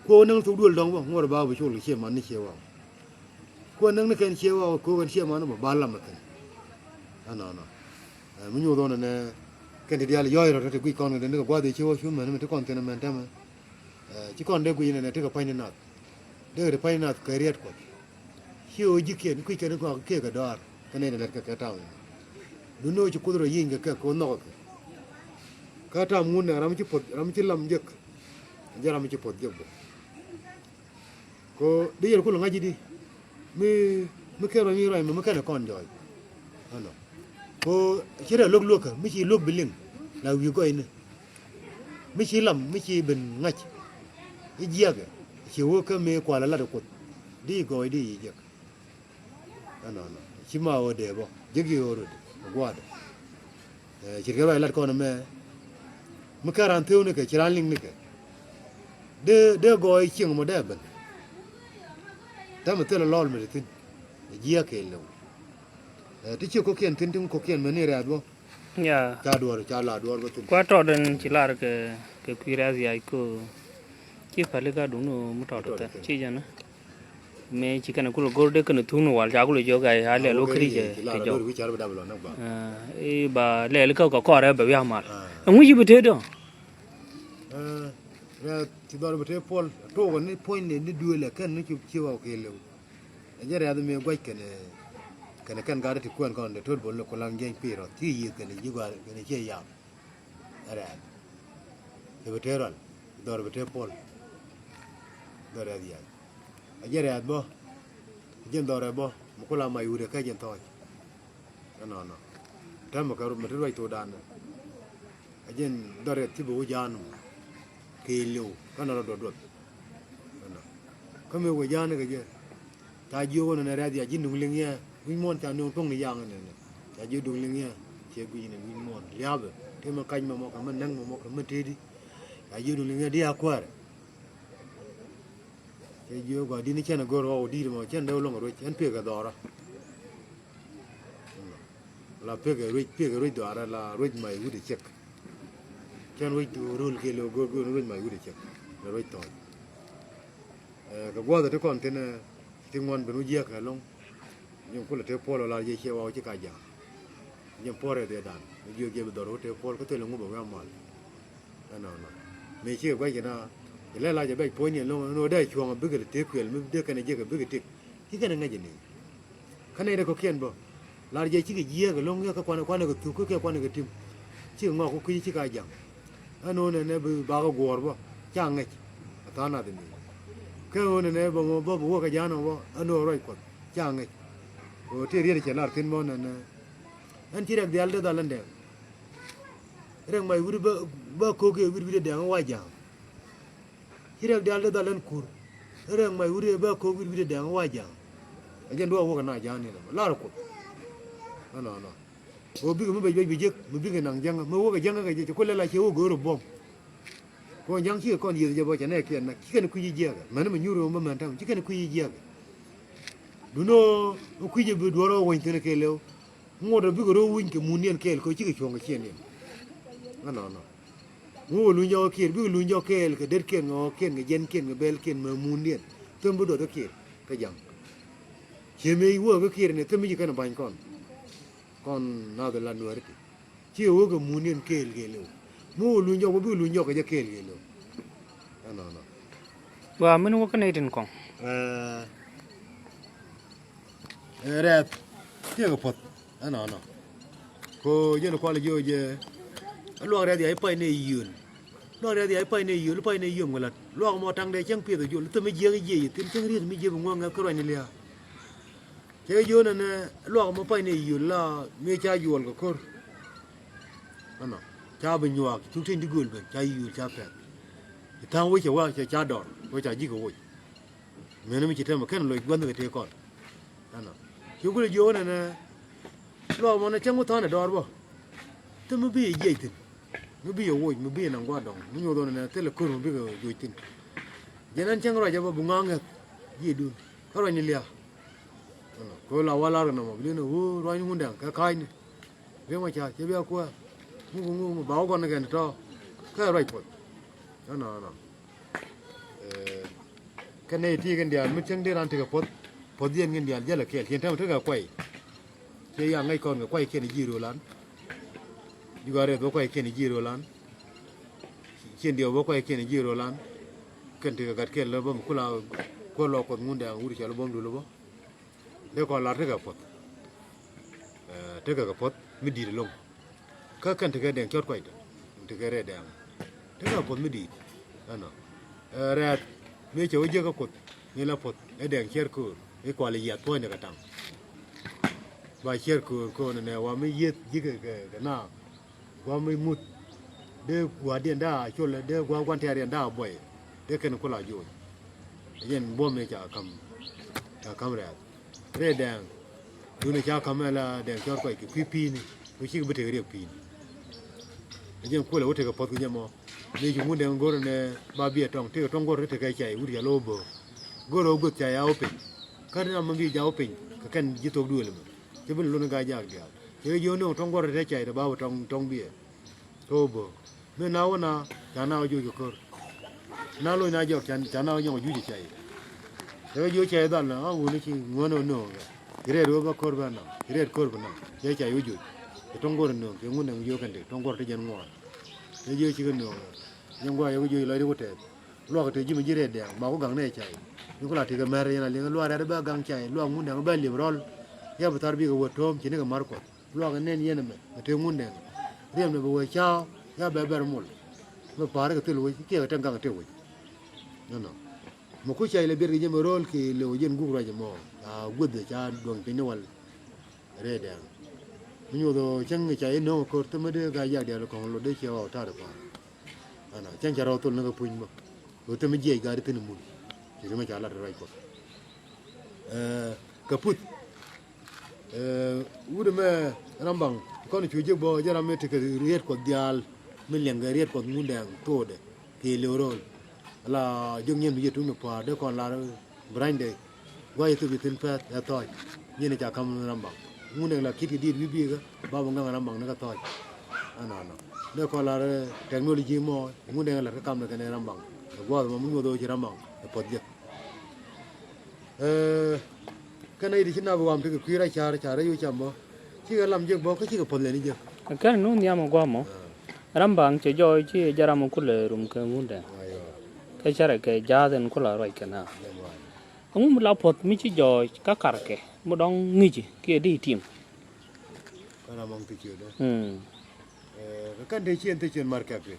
Kuɔ näk thok duël dɔ̱ŋ bä ŋuɔ̱t ɛ ba bɛ col kɛ ciɛ man ni ciɛ ɣɔw. Kuɔn näk ni kɛn cie wä ko̱o̱k kɛn cie man bä ba lam kɛn. Ɛnɔnɔ. Ɛ, mi nyuuth ɣän ɛnɛ kɛn ti diaal yɔ̱ɔ̱c rɔ ti guic kɔn kɛn ti ni kɛ gua̱a̱th i̱ ci wä cu mɛn mi ti kɔn thi̱n ɛmɛn tɛmɛ. Ɛ, ci kɔn dee guic nɛnɛ ti kɛ pa̱ny ni nath. Dee kɛ ti pa̱ny ni nath kɛ riɛt kuɔth. Ci ɣöö ji̱ kiɛn kui̱c kɛn kɔak kiɛ kɛ dɔaar. Kɛn nɛy ti lɛt kɛ kɛ tam. Duundɛ ɣöö ci kuoth rɔ yieny kɛ kɛ kɛ ɣöö nhɔk kɛ kɛ. Kä tam ŋun nɛ ram ci puɔth, ram ci lam jek. Jɛ ram ci puɔth jek bä. Ko di yɛn kul ŋa̱c di mi, mi kɛn rɔy mi rɔy mi, mi kɛn kɔn jɔɔc. Ɛnɔ. Ko ci rɛ luäk luäkä mi ci luäk bi liŋ la wi̱i̱ gɔyni. Mi ci lam mi ci ben ŋa̱c i̱ jiäkɛ ci wä kä mi kual a lat ikuth di gɔɔy di yi jek. Ɛnɔnɔ ci ma ɣöö dee bä jek yi ɣöö röt gua̱a̱dɛ. Ɛ, ci kɛ ruac lat kɔn ɛmɛ mi kä raan theu nikɛ ci raan liŋ nikɛ. Dee, dee gɔɔy cieŋ mɔ dee ben. Täämɛ thilɛ lɔl mi ti thi̱n. Ɛ jiɛɛk kɛɛl lɛw. Ɛ, ti ci kɔ̱kiɛn thi̱n ti kɔ̱kiɛn mɛ ni rɛ̈th bä. Ya. Ca duɔ̱ɔ̱r, ca la duɔ̱ɔ̱r bä thi̱n. Kua tɔt ɛn ci lar kɛ, kɛ kui̱ rɛ̈th yac ko. Ci päli ka duŋni mi tɔt kɛ. Ci jɛn. Mëë ci kɛn kulɛ go̱r dee kɛn thuŋni wal ca kulɛ jiök a lɛl wä kri cɛ jɔk. I̱ ba lɛl kä kɛ kɔrɛ bɛ wiak mal. Ɛŋu ci bi tëë dɔ̱ŋ? Rɛth ci dhɔr bi tëë puɔl tok ni puɔ̱ny ni duëël ɛ kɛn ni ci ci wä kɛɛl. Ɛ jɛ rɛth mëë guac kɛn kɛn kɛn gat ti kuɛn kɔn de tot bol ni kulaŋ jiɛny pi̱i̱r rɔ thi yiëth kɛn ji̱ gua̱a̱r kɛn ciɛ yam. Rɛth ci bi tëë rɔl dhɔr bi tëë puɔl. Dhɔr rɛth yɛn. A jɛ rɛ̈th bä. A jɛ dhɔrɛ bä mi kula mac wut ɛ kä jɛ thɔɔc. Ɛnɔnɔ. Täämɛ kɛ mi te ruac thokdan. A jɛ dhɔrɛ thip ɛ wä ja̱a̱n mɔ. Kɛ liw kä nɔ rɔ duɔth duɔth. Ɛnɔ. Kä mi wä ja̱a̱n kɛ jɛ. Ca jiök ɣän ɛn rɛ̈th ya ji̱ nuŋ liŋ yɛ wi̱c muɔ̱ɔ̱n ca nuŋ tuɔ̱ŋ ni yaŋ ɛn ɛn. Ca jiök duŋ liŋ yɛ ciɛ guic ɛn wi̱c muɔ̱ɔ̱n lia̱a̱bɛ. Tëë mi kac mɛ mɔ kɛ mi näk mɛ mɔ kɛ mi tëëdi. Ca jiök duŋ liŋ yɛ di a kuäärɛ. Cɛ jiök gɔaa di̱t ni cɛn a go̱r ɣɔw di̱t mɔ cɛn dee wä loŋ a ruec ɛn pek a dhɔra. La pek a ruec pek a ruec dhɔra la ruec mac wut a cɛk. Cɛn ruec rol kɛ lɛ go̱r go̱r ruec mac wut a cɛk. La ruec thɔɔc. Ɛ, kɛ gua̱th a ti kɔn thin ɛ ti ŋuan ben wä jiäk kɛ loŋ. Ji̱n kulɛ te puɔl wä lar jiɛ ciɛ wa wä ci ka ja̱a̱ŋ. Ji̱n puɔl rɛth ɛ dan mi jiök jiɛ bi dhɔr wä te puɔl kä thilɛ ŋup ɛ wi̱i̱ amal. Ɛnɔnɔ. Mëë cikɛ gua̱c kɛ na ci lɛ la jɛ bɛc puɔ̱ny ni ɛn lo̱ŋ ɛn ɣöö dee cuɔ̱ŋ a bikɛ lɛ tëë kuɛl mi dee kɛn ɛ jiäk ɛ bikɛ tëk. Ci kɛn ɛ ŋäc ɛ ni. Kä nɛy dee kɔ̱kiɛn bä lar jɛ cikɛ jiääk ɛlɔ̱ŋ kä kuanɛ kuanɛ kɛ thuk kä kuanɛ kɛ tim. Cikɛ ŋɔak kä kui̱ ci ka ja̱ŋ. Ɛn ɣöö nɛnɛ bi bakä guɔ̱ɔ̱r bä ca ŋäc. A tha̱a̱ŋ nath ɛ ni. Kä ɣöö nɛnɛ bä mɔ bä bi wä kɛ ja̱a̱n ɔ bä ɛn ɣöö ruac kuɔth ca ŋäc. Ɣöö tëë riet cɛ lar thi̱n bä nɛnɛ. Ɛn ci rɛk dhial dee dhal ɛn dɛɛŋ. Rɛk mac wi̱r bä, bä ko̱k i̱ wi̱r wi̱r dee dɛɛŋ wa ja̱a̱ŋ. Ci rɛk diaal ti dhal ɛn kur. Rɛk mac wut ëë bä ko̱k wi̱r wi̱r dɛŋ wa ja̱a̱ŋ. Ɛ jɛn duɔɔk wä kɛ na ja̱a̱ŋ ni nɔmɔ lar kuoth. Ɛnɔnɔ. Ɣöö bikɛ mi bɛc bɛc bi jek mi bikɛ naŋ jäŋä mi wä kɛ jäŋä kɛ jɛ ci kuël la ciɛ wä go̱o̱r ɛ buɔ̱m. Kɔn ja̱ŋ cikɛ kɔn yieth jɛ bä cɛ nɛɛkiɛn nak ci kɛn kui̱c jiɛkɛ mɛn mi nyuur ɣöö bä mɛn tɛm ci kɛn kui̱c jiɛkɛ. Duno kui̱c ɛ bi duɔ̱ɔ̱r ɣä weny thi̱n kɛɛl ɣöö. Ŋot ɛ bikɛ rɔ wi̱ny kɛ mundiɛn kɛɛl kɛ cikɛ cuɔ̱ŋ kɛ ciɛndiɛn. Ɛnɔnɔ. Ŋot ɛ luny jɔk ɛ kiɛɛr bikɛ luny jɔk kɛɛl kɛ detkiɛn kɛ ɣɔ̱kiɛn kɛ jɛnkiɛn kɛ bɛlkiɛn mɛ mundiɛn. Thim bi duɔth ɛ kiɛɛr kɛ ja̱ŋ. Ciɛ mëë wä kɛ kiɛɛr ni thim mi ci kɛn ɛ ba̱ny kɔn. Kɔn nath ɛ la nuɛɛri ti. Ci ɛ wä kɛ mundiɛn kɛɛl kɛɛl ɛ wä. Mi wä luny jɔk wä bikɛ luny jɔk kɛ jɛ kɛɛl kɛɛl ɛ wä. Ɛnɔnɔ. Gɔaa min wä kä nɛy tin kɔŋ. Ɛɛ. Ɛ rɛɛth tiɛɛk ɛ puɔ̱th ɛnɔnɔ. Ko jɛn kual jiɔ jɛ. Ɛ luak rɛɛth ya i̱ pay ni yio̱l. Luak rɛɛth ya i̱ pay ni yio̱l i̱ pay ni yio̱m kɛ la̱t luak mɔ taŋdɛ cäŋ piɛth ɛ jol i̱ thäm i̱ jiɛk i̱ jiɛc i̱ thi̱n cäŋ riet mi jiɛp i̱ ŋuɔ̱ŋ ŋɛth kä ruac ni lia̱a̱. Cɛ yio̱n ɛnɛ luak mɔ pay ni yio̱l la mi ca juɔl kɛ ko̱r. Ɛnɔ ca bi nyuaak thuk ti̱n ti gööl ben ca yio̱l ca pɛth. I̱ tha̱a̱ŋ wec cɛ wa cɛ ca dɔr wec ca ji̱ kɛ woc. Mëni mi ci tɛmɛ kɛn loc gua̱nh kɛ tëë kɔn. Ɛnɔ ci kulɛ jiök ɛnɛnɛ. Luɔk mɔnɛ cäŋ wä thɔ̱nɛ dɔɔr bä. Thim mi bi yɛ jiɛc thi̱n. Mi bi yɛ woc, mi bi yɛ naŋ gua̱a̱r dɔ̱ŋ, mi nyuɔth ɣän ɛnɛ thilɛ kör mi bikɛ juɔc thi̱n. Jɛn ɛn cäŋ ruac ɛ bä bi ŋa̱a̱ŋ ŋäth ji̱ duun. Kä ruac ni lia̱a̱. Kɛ ɣöö la wä lar nɔmɔ bi li̱n ɛ ɣöö ruac ni Ŋundɛŋ kɛ ka̱a̱cni. Riek Machar cɛ bia kuäär. Ŋuk ŋuk ŋuk ba wä gɔn ni kɛn tɔ̱. Kä ruac puɔth. Ɛnɔ ɛnɔ. Ɛ, kɛn nɛy ti kɛn diaal mi cäŋ dee raan tekɛ puɔth. Puɔth yɛn kɛn diaal jäl ɛ kɛɛl. Cien tɛmɛ tekɛ kuay. Ciɛ ya ŋäc kɔn kɛ kuay kiɛn ji̱ ro̱o̱lan. Jukɛ rɛth wä kuay kiɛn ji̱ ro̱o̱lan. Cien diɛ wä kuay kiɛn ji̱ ro̱o̱lan. Kɛn tekɛ gat kɛn lä bä mi kula kuäär luaak Kuɔth Ŋundɛŋ wut cɔl bä mi dul bä. Dee kɔn lar tekɛ puɔth. Ɛ, tekɛ kɛ puɔth mi di̱i̱t ɛlɔ̱ŋ. Kä kɛn tekɛ dɛŋ cɔt kuacdä. Tekɛ rɛɛt dɛŋ. Tekɛ puɔth mi di̱i̱t. Ɛnɔ. Ɛ, rɛɛt. Mi cɛ wä jiäk kä Kuoth. Mi la puɔth. Ɛ dɛŋ ciɛr köör. I̱ kual i̱ yiath puɔ̱nydɛ kɛ taŋ. Ba ciɛr köör köör nɛ nɛ wa mi yieth ji̱ kɛ, kɛ, kɛ na. Gua̱a̱m mi muth. Dee gua̱a̱rdiɛn da̱a̱ a col, dee gua̱a̱m gua̱n tɛ̈riɛn da̱a̱ a buɔy. Dee kɛn kula joc. Ɛ jɛn buɔ̱m ni ca ka̱m, ca ka̱m rɛ̈ɛ̈th. Rɛy dɛɛŋ. Duundɛ ca ka̱m ɛ la dɛɛŋ cɔr kuac kɛ kui̱ pi̱i̱ni. Wä cik bi tek riɛk pi̱i̱ni. Ɛ jɛn kulɛ wä tekɛ puɔ̱th kɛ jɛ mɔ. Mëë ci Ŋundɛŋ go̱r ɛnɛ ba biɛ tɔŋ, tekɛ tɔŋ guɔ̱r tekɛ cay wut ca lo̱o̱ böök. Go̱r ɛ wä guäth cay a wä piny. Kä ti ram mi bi jaw piny kɛ kɛn ji̱ thok duëël ɛmɛ. Cɛ bi lun gaa jak diaal. Cɛ jiö ni tɔŋ guɔr tɛ cay tɛ ba wä tɔŋ, tɔŋ biɛ. Tɔ bä. Mi na wä na ca na wä juc kɛ kör. Na loc na jɔk ca, ca na wä nyɔk juc cay. Cɛ jiö cay dhal na a wuni ci ŋuɔn wä nööŋ kɛ. Ci rɛɛt wä bä kör bä na. Ci rɛɛt kör bä na. Cɛ cay wä juc. Cɛ tɔŋ guɔr nööŋ cɛ ŋun nɛŋ jiö kɛn dik tɔŋ guɔr ti jɛn ŋuɔn. Cɛ jiö ci kɛ nööŋ kɛ. Nyɛ ŋuan yɛ wä juc lɔc ri wä tɛth. Luak te ji̱ mi ji̱ rɛɛt dɛ̈ɛ̈ŋ ma ku gaŋ nɛ cay. Ni ku la tekɛ mɛr yɛn a liŋ luak rɛɛt bɛ gaŋ cay luak Ŋundɛŋ bɛ liep rɔl. Ya bi thar bikɛ wä to̱o̱m ci ni kɛ mar Kuɔth luak nɛn yɛn ɛmɛ mɛ te Ŋundɛŋ. Riɛm ni bi wä ca̱a̱ ya bɛ bɛr mul. Mɛ pa̱a̱r kɛ thil wec kiɛ kɛ tɛŋ gaŋ te wec. Nɔnɔ mɛ ku cay lɛ biɛt kɛ jɛ mɛ ro̱o̱l ki lɛ wä jɛn guk ruac ɛmɔ. A guäth ca duɔ̱ŋ piny ni wal. Rɛɛt dɛɛŋ mi nyuɔth ɣöö cäŋ ca inöŋ ko̱r thimä dee gaa yak diaal kɔŋ lot dee ciɛ ɣɔw ta̱a̱r kɔn. Ana cäŋ ca rɔw thol ni kɛ puny bä ɣöö thimä jiɛc gaa di thi̱n mun. Ci thimä ca lat ruac Kuɔth. Ɛ, kɛ puth. Ɛ, wut ɛmɛ ram baŋ kɔn cu ji̱ bɔ jɛ ram mi tekɛ riet Kuɔth diaal mi liɛŋkɛ riet Kuɔth Ŋundɛŋ thokdɛ. Kɛ liw ro̱o̱l. Ala jiök nyin bi jɛ tuŋ ni pua̱a̱r dee kɔn lar bi ranyde. Gua̱c thok bi thi̱n pɛth ɛ thɔc. Nyin ca ka̱m ram baŋ. Ŋun dee la ki̱t kɛ diet wi̱i̱ bi̱i̱kä ba bi ŋaŋ ram baŋ ni kä thɔc. Ɛnɔnɔ dee kɔn lar technology mɔ. Ŋun dee la kä kam ni kɛn ram baŋ. Ɛ gua̱th mɔ mi nyuɔth ɣöö ci ram baŋ ɛ puɔth jek. Ɛ, kɛn a yit ci nap iwam ti kɛ kui̱ rac ca̱r ca̱r rɛy wi̱c cam bä. Cikɛ lam jek bä kä cikɛ puɔth lɛni jek. Kɛn nu nhiam ɛ gua̱a̱ mɔ. Ram baŋ cɛ jɔɔc ci jɛ ram kulɛ rum kɛ Ŋundɛŋ. Aywa. Kɛ cärɛ kɛ jaath ɛn kula ruac kɛ na. Jɛ ŋuan. Ɛŋu mi la puɔth mi ci jɔɔc kä karkɛ mi dɔ̱ŋ ŋi̱ci kiɛ di tim. Kɛn a maŋ ti ciötdä. Mm. Ɛ, kɛ kɛn te cien te cien mar kɛk ti.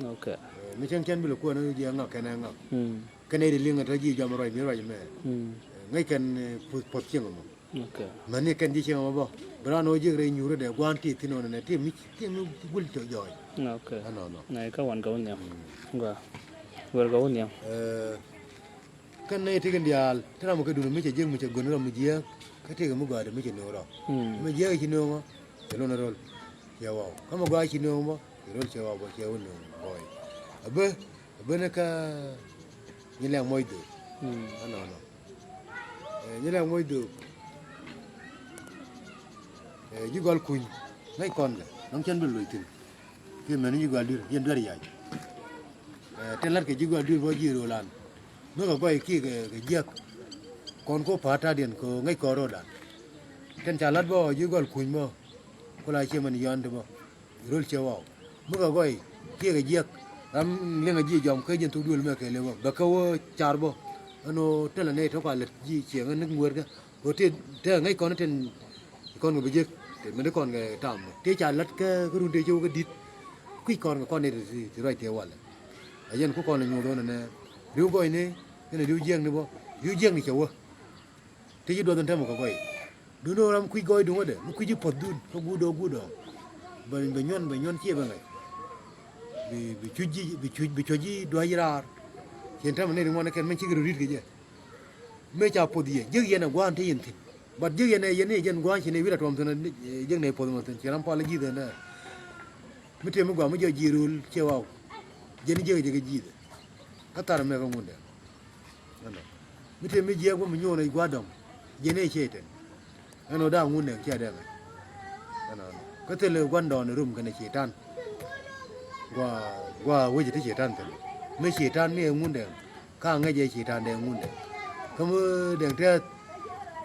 Ok. Ɛ, mi cäŋ cɛn bi lɛ kuäär ni jiɛ ŋak kɛn ɛ ŋak. Mm. Kɛn ɛ di liŋ ɛ tɔ ji̱ jɔam ruac mi ruac mɛ. Mm. Ɛ, ŋäc kɛn, ɛ, puɔth, puɔth cieŋ ɛmɔ. Ok. Mäni kɛn ji̱ cieŋ ɛmɔ bä. Bi raan ɣöö jiäk rɛy nyuur dɛ gua̱a̱n ti thi̱n ɣöö nɛ ti mi cieŋ mi gul tɔ jɔɔc. Ok. Ɛnɔnɔ. Nɛ kä wan kɛ wä nhiam. Mm. Gua. Wër kɛ wä nhiam. Ɛ, Kɛn nɛy ti kɛn diaal ti ram kɛ dun mi cɛ jiäk mi cɛ gön ram mi jiääk. Kä tëëkɛ mi gɔaa dee mi cɛ nööŋ rɔ. Mm. Mi jiääk ci nööŋ ɔ cɛ lon röl. Cɛ waw kä mi gɔaa ci nööŋ bä cɛ röl cɛ waw bä cɛ wä nööŋ gɔɔy. A bä a bä ni kä nyi lɛŋ moc dhook. Mm. Ɛnɔnɔ. Ɛ, nyi lɛŋ moc dhook. Ɛ, ji̱ gɔl kuny ŋäc kɔn kɛ nɔŋ cɛn bi loc thi̱n. Kiɛ mɛn ji̱ gɔal duer yɛn duer yac. Ɛ, tin la̱t kɛ ji̱ gɔal duer bä ji̱ ro̱o̱lan. Mi kɛ gɔy kiɛ kɛ, kɛ jiäk. Kɔn ko pa̱a̱t ta̱a̱diɛn kɛ ŋäc kɔn ro̱o̱dan. Tin ca la̱t bä ɣɔɔ ji̱ gɔal kuny bä. Ku la ciɛ mɛn yɔ̱a̱n ti bä. Ro̱l ciɛ waw. Mi kɛ gɔy kiɛ kɛ jiäk. Ram liŋ a ji̱ jɔam kä jiɛn thok duël mɛ kɛ lewä. Bɛ kä wä car bä. Ɛn ɣöö thilɛ nɛy tɔ̱ kua lät ji̱ ciɛ ŋä ni ŋueerkä. Ɣöö tëë tëë ŋäc kɔn tin kɔn kɛ bi jek tëë mi di kɔn kɛ tam tëë ca la̱t kä kä run tëë cio̱w kä di̱t. Kui̱c kɔn kɛ kɔn ni ti ruac tëë walɛ. A yɛn ku kɔn lɛ nyuɔth ɣän ɛnɛ riw gɔcni kɛnɛ riw jiäkni bä riw jiäkni cɛ wä. Tëë ci duɔth in tɛmɛ kɛ gɔy duundɛ ram kui̱c gɔcdun wädɛ mi kui̱c ji̱ puɔ̱thdun kä guut dɔɔk guut dɔɔk. Bɛ bɛ nyuɔn bɛ nyuɔn ciɛ bɛ ŋäc. Bi bi cuc ji̱ bi cuc bi cuc ji̱ dua̱c raar. Cien tɛmɛ nɛy ti ŋuan kɛn min cikɛ röt ri̱t kɛ jɛ. Mëë ca puɔth yɛ jiäk yɛn ɛ gua̱a̱n te yɛn thi̱n. But jiäk yɛn ɛ yɛn ni jɛn gua̱a̱n ci nɛy wi̱r a tuɔm thi̱n, ɛ, jiäk nɛy puɔth mɔ thi̱n ci ram pal ji̱th ɛn dɛ. Mi tëë mi gɔaa mi jɔc ji̱ rööl ciɛ waw. Jɛn jiäk jɛ kɛ ji̱thɛ. Kä thar mɛ kɛ Ŋundɛŋ. Ɛnɔ. Mi tëë mi jiääk bä mi nyuɔn ɛ gua̱a̱r dɔ̱ŋ. Jɛn ɛ ciɛ tɛn. Ɛnɔ da̱a̱ Ŋundɛŋ ciɛ dɛŋ ɛ. Ɛnɔ, ɛnɔ. Kä thilɛ gua̱ndɔɔŋni rum kɛnɛ Cɛytan. Gua, gua wec ti Cɛytan thilɛ. Mi Cɛytan mi ɛ Ŋundɛŋ. Ka ŋäc ɛ Cɛytan dɛŋ Ŋundɛŋ. Kä mi dɛŋ tɛth,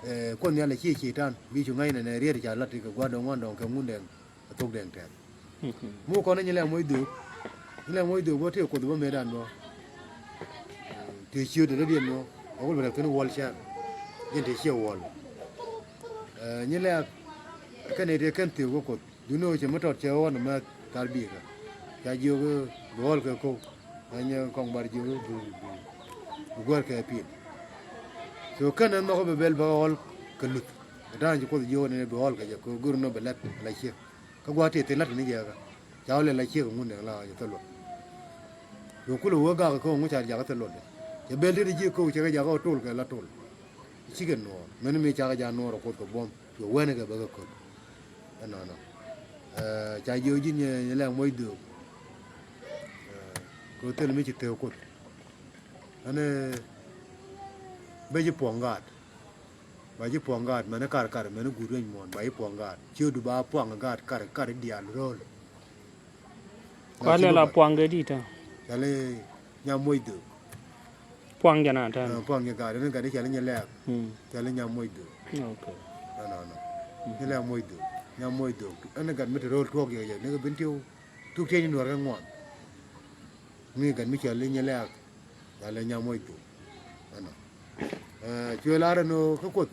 eh, Kuoth Nhial ɛ ciɛ Cɛytan. Bi cu ŋa̱c nɛnɛ riet ca lat ti kɛ gua̱ndɔɔŋ, gua̱ndɔɔŋ kɛ Ŋundɛŋ. Ɛ thok dɛŋ tɛth. Mu kɔn ni Nyilɛk Moc Dhök. Nyilɛk Moc Dhök bä tëë Kuoth bä mëëdan bä. Tëë ciöt dee diɛn bä. Ɛ wul bɛ rɛk thi̱n Wuɔl Cɛr. Yɛn tëë ciɛ Wuɔl. Eh, Nyilɛk kɛn ɛ tëë kɛn thiëëk bä Kuoth. Duŋni ɣöö cɛ mi tɔt cɛ ɣɔn mɛ thar bi̱i̱kä. Ca jiök bi ɣɔl kɛ ko̱w. Ɛ nyɛ kɔŋ bar jiök bi, bi, bi guäär kɛ pi̱i̱n. So kɛn ɛ nhɔk bi bɛl bä ɣɔl kɛ luth. Ɛ da̱a̱n ci Kuoth jiök ni bi ɣɔl kɛ jɛ ko̱ go̱r nɔ bi lɛt la ciek. Kä gua̱a̱th tëë thi̱n la̱t kɛ ni jɛ kä. Ca wä lɛ la ciek ŋun dee la jɛ thil luɔt. Kɛ kulɛ wee gak kä ŋu ca jakä thil luɔt dee. Cɛ bel tëë ji̱ ko̱o̱k cɛ kɛ jakä tol kɛ la tol. Cikɛ nuɔɔr. Mɛn mi cakɛ ja nuɔɔr ɛ Kuoth kɛ buɔ̱m. Kɛ wɛn kɛ bä kɛ ko̱t. Ɛnɔnɔ. Eh, ca jiök ji̱ Nyilɛk Moc Dhök. Eh, kɛ thil mi ci theu Kuoth. Ɛn, eh, ben ji̱ puɔ̱ŋ gaat. Ba ji̱ puɔ̱ŋ gaat, mɛn i̱ kar kar, mɛn i̱ guut rueny muɔ̱ɔ̱n, ba ji̱ puɔ̱ŋ gaat. Ciötdu ba puɔ̱ŋ gaat kar kar i̱ diaal ro̱o̱l. Kua lɛl a puɔ̱ŋ kɛ di̱t tɔ? Cali Nyam Moc Dhök. Puɔ̱ŋ jɛ na tɛn? Eh, puɔ̱ŋ jɛ gaat, ɛn gat i̱ cali Nyilɛk. Mm. Cali Nyam Moc Dhök. Ok. Ɛnɔnɔ. Mm. Nyilɛk Moc Dhök. Nyam Moc Dhök. Ɛn gat mi te ro̱o̱l tuɔɔk jɛ jɛ, ni kɛ bin tiw. Tuk tiec ni nuɔr kɛ ŋuan. Mi gat mi cali Nyilɛk. Cali Nyam Moc Dhök. Ɛnɔ. Eh, cuɛ lar ɛn ɣöö kä Kuoth.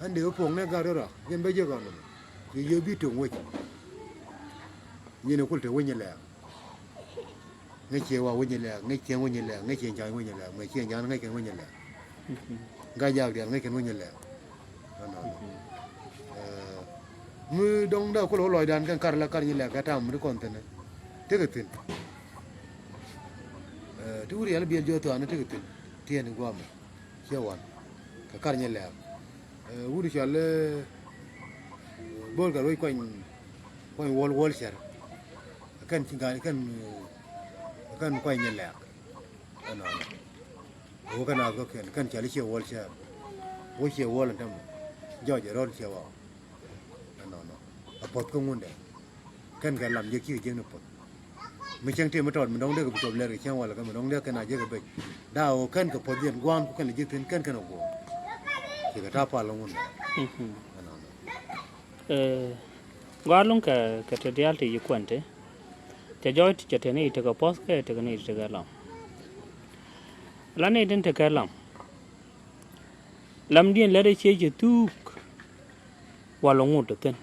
Ɛn dee wä puɔ̱ŋ nɛ gat rɔ ra. Jɛn bä jek ɔnɔ. Cuɛ jiök bi to̱ŋ wec. Nyin ɛ kul te wec Nyilɛk. Ŋäc ciɛ wa wec Nyilɛk. Ŋäc ciɛ wec Nyilɛk. Ŋäc ciɛ ja̱a̱ny wec Nyilɛk. Ŋäc ciɛ ja̱a̱ny ŋäc kɛn wec Nyilɛk. Ŋäc jak diaal ŋäc kɛn wec Nyilɛk. Ɛnɔ, ɛnɔ. Eh, mi dɔ̱ŋ dee kul wä lɔcdan kɛn kar la kar Nyilɛk kɛ tam mi ti kɔn thi̱n. Tekɛ thi̱n. Eh, ti wur yɛl biɛl jiɔ thuaani tekɛ thi̱n. Tiɛɛni guamɛ. Ciɛ wan. Kɛ kar Nyilɛk. Eh, wut cɔal, eh, bo̱o̱l kɛ ruec kuany, kuany Wuɔl Wuɔl Cɛr. Kɛn ci gat, kɛn, eh, kɛn kuany Nyilɛk. Ɛnɔnɔ. Wä kɛn a kɔ̱kiɛn, kɛn cɔal i̱ ciɛ Wuɔl Cɛr. Wä ciɛ Wuɔl ɛn tämɛ. Jɔɔc ɛ rɔ̱l ciɛ wa. Ɛnɔnɔ. A puɔ̱th kä Ŋundɛŋ. Kɛn kɛ lam jek cikɛ jiäkni puɔ̱th. Mi cäŋ tëë mi tɔɔt mi dɔ̱ŋ dee kɛ bi cop lɛr kɛ cäŋ walɛ kä mi dɔ̱ŋ dee kɛn a jek kɛ bec. Daa ɣöö kɛn kɛ puɔ̱th yɛn gua̱a̱n ku kɛn lɛ ji̱ thi̱n kɛn kɛn ɛ guɔ̱ɔ̱r. Cikɛ ta̱a̱ pal kä Ŋundɛŋ. Mhm. Ɛnɔnɔ. Eh, gɔaa ɛlɔ̱ŋ kɛ, kɛ ti diaal ti yi kuɛn ti. Cɛ jɔɔc ti cɛ teni tekɛ puɔ̱th kɛ tekɛ ni tekɛ lam. La ni tin tekɛ lam. Lamdiɛn lɛt ɛ ciec cɛ thuuk. Walɛ ŋot ɛ thi̱n.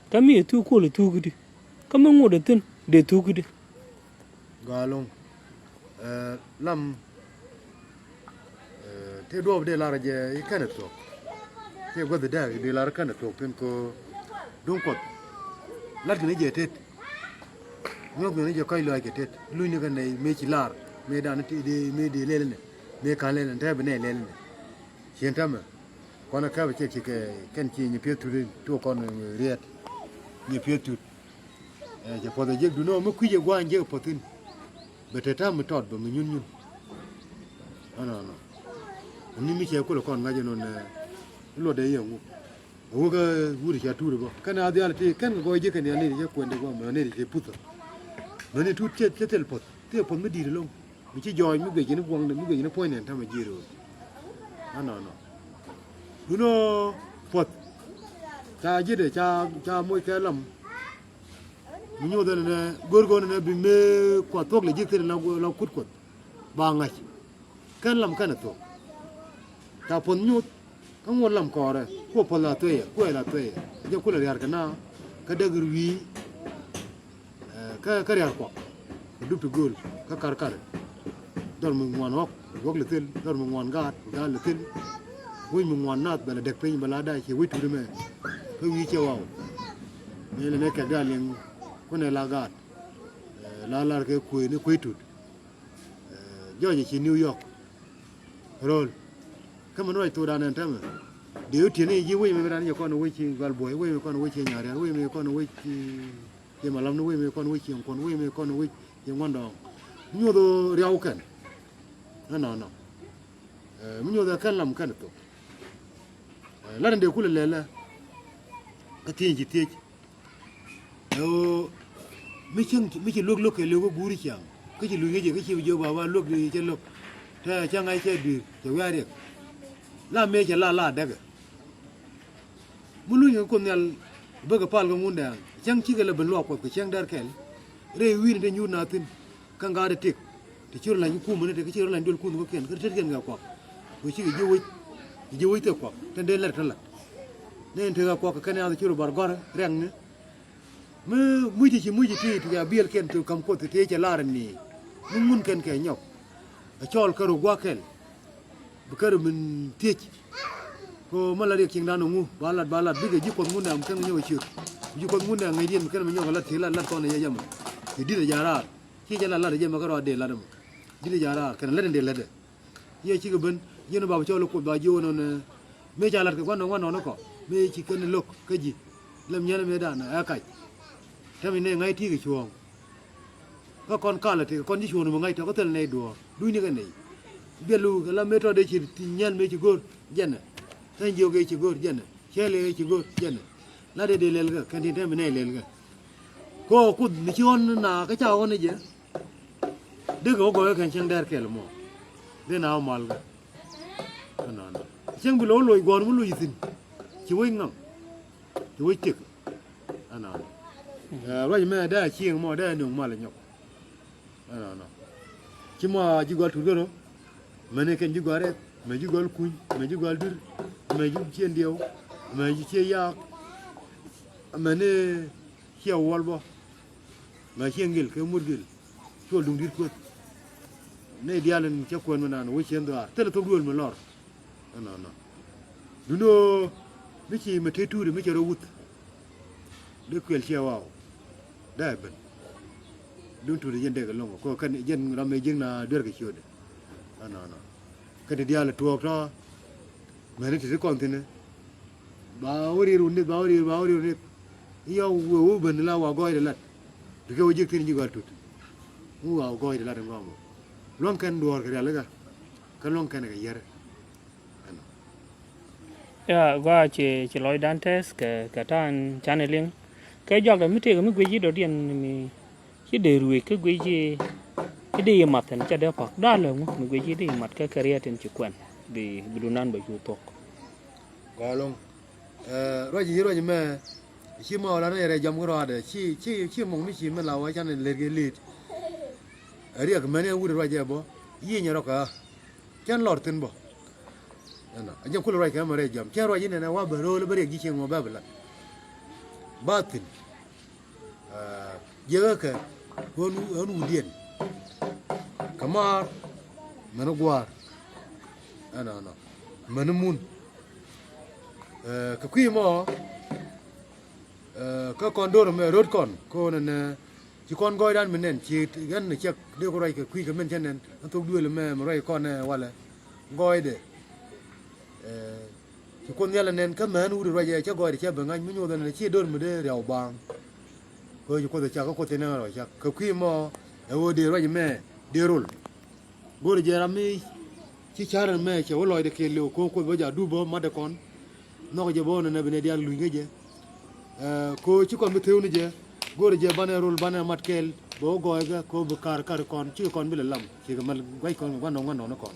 Kä mi ɛ thuuk kuɔl ɛ thuuk i̱di. Kä mi ŋot ɛ thi̱n dee thuuk i̱di. Gɔaa ɛlɔ̱ŋ. Eh, lam, eh, tëë duɔɔp dee lar jɛ i̱ kɛn ɛ thuɔ̱k. Tëë guäth dee, dee lar kɛn ɛ thuɔ̱k thi̱n kɛ duŋ Kuɔth. Lat kɛn i̱ jɛ tet. Ŋuɔ̱th kɛn i̱ jɛ kɔc lɔaac kɛ tet. Lunyni kɛn nɛy mëë ci lar. Mëë dan ti dee, mëë dee lɛl inɛ. Mëë ka̱n lɛl inɛ. Tɛ̈ bi nɛy lɛl inɛ. Cien täämɛ. Kɔn ɛ kɛpɛ cɛ cikɛ kɛn ci nyi pieth tut in tuɔɔk kɔn riɛt. Nyi pieth tut. Ɛ, cɛ puɔth ɛ jek duundɛ ɣöö mi kui̱c ɛ gua̱a̱ny jek ɛ puɔth thi̱n. Bɛ te ta̱a̱ mi tɔt bɛ mi nyun nyun. Ɛnɔnɔ. Ni mi cɛ kulɛ kɔn ŋa̱c ɛnɔn ɛ luɔtdɛ yɛ ŋu. Ɛ wek ɛ wut ca tuur ɛ bä. Kɛn a dhial ti kɛn kɛ gɔɔy jek kɛn ya nɛy ti cɛ kuɛn ti gua̱a̱m ɛ nɛy ti cɛ puth ɛ. Mɛni tut cɛ, cɛ thil puɔth. Thil puɔth mi di̱i̱t ɛlɔ̱ŋ. Mi ci jɔɔc mi guic ni gua̱ŋdɛ mi guic ni puɔ̱nydɛ ɛn ta̱mɛ ji̱ ro̱o̱l. Ɛnɔnɔ. Duundɛ ɣöö puɔth. Ca ji̱dɛ ca, ca moc kɛ lam. Mi nyoth ɛn ɛnɛ go̱r go̱r ɛnɛ bi mëë kuath thuɔ̱k lɛ ji̱ thil la, la kut kuɔth. Ba ŋa̱c. Kɛn lam kɛn ɛ thuɔ̱k. Ca puɔth nyoth. Kä ŋuɔ̱t lam kɔɔrɛ kuɔ puɔth la thueyɛ kuɛ la thueyɛ. Jɛ kulɛ ria̱r kɛ na kä däk wi̱i̱. Ɛ, kä, kä ria̱r kuɔk. Kɛ dup ti gööl kä karkar. Dhɔr mi ŋuan ɣɔk, ɣɔk lɛ thil, dhɔr mi ŋuan gaat, gaat lɛ thil. Wec mi ŋuan naath bɛ lɛ dɛk piny bɛ la da̱a̱ ciɛ wec tut ɛmɛ. Kä wi̱i̱ ciɛ waw. Mëë lɛ mëë kɛk da̱a̱ liŋ kunɛ la gaat. Ɛ, la lar kɛ kuëë ni kuëë tut. Ɛ, jɔɔc ɛ ci New York. Ro̱l. Kä mi nuɔc thokdan ɛn täämɛ. Dee wä ti̱en i̱ ji̱ wec mi ran jɛ kɔn wec ci Gual Buɔy, wec mi kɔn wec ci Nyarial, wec mi kɔn wec ci Ciɛ ma lam ni wec mëë kɔn wec cieŋ kuɔn wec mëë kɔn wec cieŋ ŋuan dɔɔŋ. Mi nyuɔth ɣöö riaw kɛn. Ɛnɔnɔ. Ɛ, mi nyuɔth ɛ kɛn lam kɛn thok. Ɛ, lat in dee kulɛ lɛlɛ. Kä thiec ci thiec. Ɛ ɣöö mi cieŋ mi ci luäk luäk kɛ liw kä guuri ciaŋ. Kä ci luny ŋäc jɛ kä ci bi jiök ba ba luäk di cɛ luäk. Te cä ŋa̱c cɛ dui̱r cɛ wiaa riɛk. La mëë cɛ la la däkɛ. Mi luny kɛ Kuoth Nhial bäkɛ pal kɛ Ŋundɛŋ cäŋ cikɛ lɛ ben luaak Kuɔth kɛ cäŋ dɛr kɛl. Rɛy wi̱i̱ni te nyuur na thi̱n kä ŋa̱a̱t ɛ tëk. Te ci rɔ la̱ny kumä ni te kä ci rɔ la̱ny duel kunh kɔ̱kiɛn kä te tetkiɛn kɛ kuak. Kɛ cikɛ ji̱ wec ji̱ wec thek kuak te dee lɛr te la̱t. Nɛn tekɛ kuak kɛ kɛn yath ci rɔ bar gɔ̱rä rɛŋni. Mi muc ti ci muc ti ti ti a biɛlkiɛn ti ka̱m Kuoth ti ti cɛ lar ni. Mi ŋun kɛn kɛ nyɔk. A cɔɔl kɛ rɔ gua̱a̱k kɛl. Bi kärɛ min thiec. Ko mä la riɛk cieŋdan ŋu ba lat ba lat bikɛ ji̱ Kuɔth Ŋundɛŋ kɛn mi nyɔk a ciöt. Ji̱ Kuɔth Ŋundɛŋ ŋäcdiɛn bi kɛn mi nyɔk a lat ti lat lat kɔn a yɛ jɛ mɔ. Ci di̱t a ja̱ raar ci jɛ lat lat a jɛ mɔ kä rɔ a dee lat mɔ. Di̱t a ja̱ raar kɛn lät in dee lätdɛ. Yɛ cikɛ ben yɛn ba bi cɔl Kuoth ba jiök ɛnɔn. Mëë ca lat kɛ gua̱n nɔn gua̱n nɔn kɔ mëë ci kɛn lo̱k kä ji̱. Lɛm nyɛn mëë dan ɛ kac. Tɛm inɛ ŋa̱c ti̱i̱ kɛ cuɔ̱ɔ̱ŋ. Kä kɔn kalɛ ti kɔn ji̱ cuɔ̱ɔ̱ŋ mi ŋa̱c tɔ̱ kä thil nɛy duɔ̱ɔ̱r duucni kɛ nɛy. Biɛlu kɛ la mëë tɔ̱ dee ci nyɛl mëë ci go̱r jɛnɛ. Thank you kɛ ci go̱r jɛnɛ. Cɛl kɛ ci go̱r jɛnɛ. La dee dee lɛl kɛ kɛn tin tɛm bi nɛy lɛl kɛ. Kɔ Kuoth mi ci ɣɔn na kä ca ɣɔn ni jɛ. Dee kɛ wä gɔɔyä kɛn cieŋ dɛr kɛl mɔ. Dee na wä mal kɛ. Ɛnɔnɔ. Cieŋ bi lɛ wä loc guɔ̱ɔ̱r mi loc thi̱n. Ci wec ŋaŋ. Ci wec tiek. Ɛnɔnɔ. Ɛ, ruac mɛ dee a cieŋ mɔ dee a nöŋ mal nyɔk. Ɛnɔnɔ. Ci mɔ a ji̱ gɔal tut kärɔ. Mɛni kɛn ji̱ gɔal rɛk mɛ ji̱ gɔal kuny mɛ ji̱ gɔal dur. Mɛ ji̱ cien diɛw mɛ ji̱ cie yaak. Mɛni ciɛ wuɔl bɔ. Mɛ ciɛ ŋil kɛ mur gil. Cuɔl duŋ di̱t kueth. Nɛy diaal in cä kuɛn mi naan wec cien dhuaar thilɛ thok duël mi lɔr. Ɛnɔnɔ. Dundo mi ci mi te tuuri mi cɛ rɔ wuth. Dee kuɛl ciɛ waw. Dee ben. Duŋ tuuri jɛn dee kɛ loŋ kɔ kɛn jɛn ram mi ji̱n na duerkɛ ciötdɛ. Ɛnɔnɔ. Kɛn ti diaal tuɔɔk tɔ. Mɛni ti ti kɔn thi̱n. Ba wä riɛr wä nith ba wä riɛr ba wä riɛr wä nith. I̱ yɔ wee wä ben la wa gɔɔydɛ lat. Bikɛ wä ji̱k thi̱n ji̱ gɔal tut. Wä wa gɔɔydɛ lat in gɔmɔ. Luäŋ kɛn duɔ̱ɔ̱r kɛ rialikä. Kä luäŋ kɛn kɛ yɛr. Ɛnɔ. Ya gɔaa ci ci lɔcdan tɛth kɛ kɛ ta̱a̱n canɛ liŋ. Kɛ jɔakdɛ mi tëëkɛ mi guic ji̱ dɔ̱diɛn mi ci dee ruëëc kä guic ji̱. Ci dee yi math ɛn ca dee pa̱k da̱a̱ lɛ ŋu mi guic ji̱ dee yi mat kä kɛ riɛt in ci kuɛn. Bi bi dunan bɛ cu thuɔ̱k. Gɔaa loŋ. Ɛ, ruac yi ruac mɛ. Ci ma wala ni rɛ jam ki ruaadɛ ci ci ci mɔŋ mi ci mɛ la wa can lɛr kɛ li̱i̱t. Riɛk mɛn yɛn wut ruac yɛ bɔ. Yi nyɛ rɔ kä. Cɛn lɔr thi̱n bɔ. Ɛnɔ a jɛn kulɛ ruac kɛ mɛ rɛ jam cɛn ruac yi nɛnɛ wa bɛ ro̱o̱l bɛ riɛk ji̱ cieŋ mɔ bɛ bi lat. Ba thi̱n. Jiäkä kɛ ɣän ɣän wutdiɛn. Kɛ maar mɛn gua̱a̱r. Ɛnɔnɔ mɛn mun. Kɛ kui̱ mɔ. Kä kɔn do̱r mɛ röt kɔn kɛ ɣän ɛnɛ. Ci kɔn gɔɔydan mi nɛn ci ɣän cɛk dee ku ruac kɛ kui̱ kɛ mɛn cä nɛn ɣän thok duël mɛ mi ruac kɔn ɛ walɛ. Gɔɔydɛ. Ci Kuoth Nhial ɛ nɛn kä mään wut ruac ɛ cä gɔɔydɛ cä ben ŋa̱c mi nyoth ɛn ci do̱r mi dee riaw baaŋ. Kɛ ɣöö ci Kuoth ɛ cak kä Kuoth thi̱n ɛ rɔ cak kɛ kui̱ mɔ. Ɛ ɣöö dee ruac mɛ dee rol. Go̱o̱rɛ jɛ ram mi ci ca̱r ɛn mɛ cɛ wä lɔcdɛ kiɛ liw ko̱o̱ŋ Kuoth bä ja̱ dup bä matdɛ kɔn. Nhɔk jɛ bä ɣän ɛn ɛ bi nɛ diaal luny kä jɛ. Ɛ, ko̱o̱ŋ ci kɔn bi thewni jɛ. Go̱o̱rɛ jɛ banɛ rol banɛ mat kɛɛl bɛ wä gɔɔykä ko̱o̱ŋ bi ka̱r ka̱r kɔn cikɛ kɔn bi lɛ lam. Cikɛ mɛl gua̱c kɔn gua̱n nɔŋ gua̱n nɔŋ ni kɔn.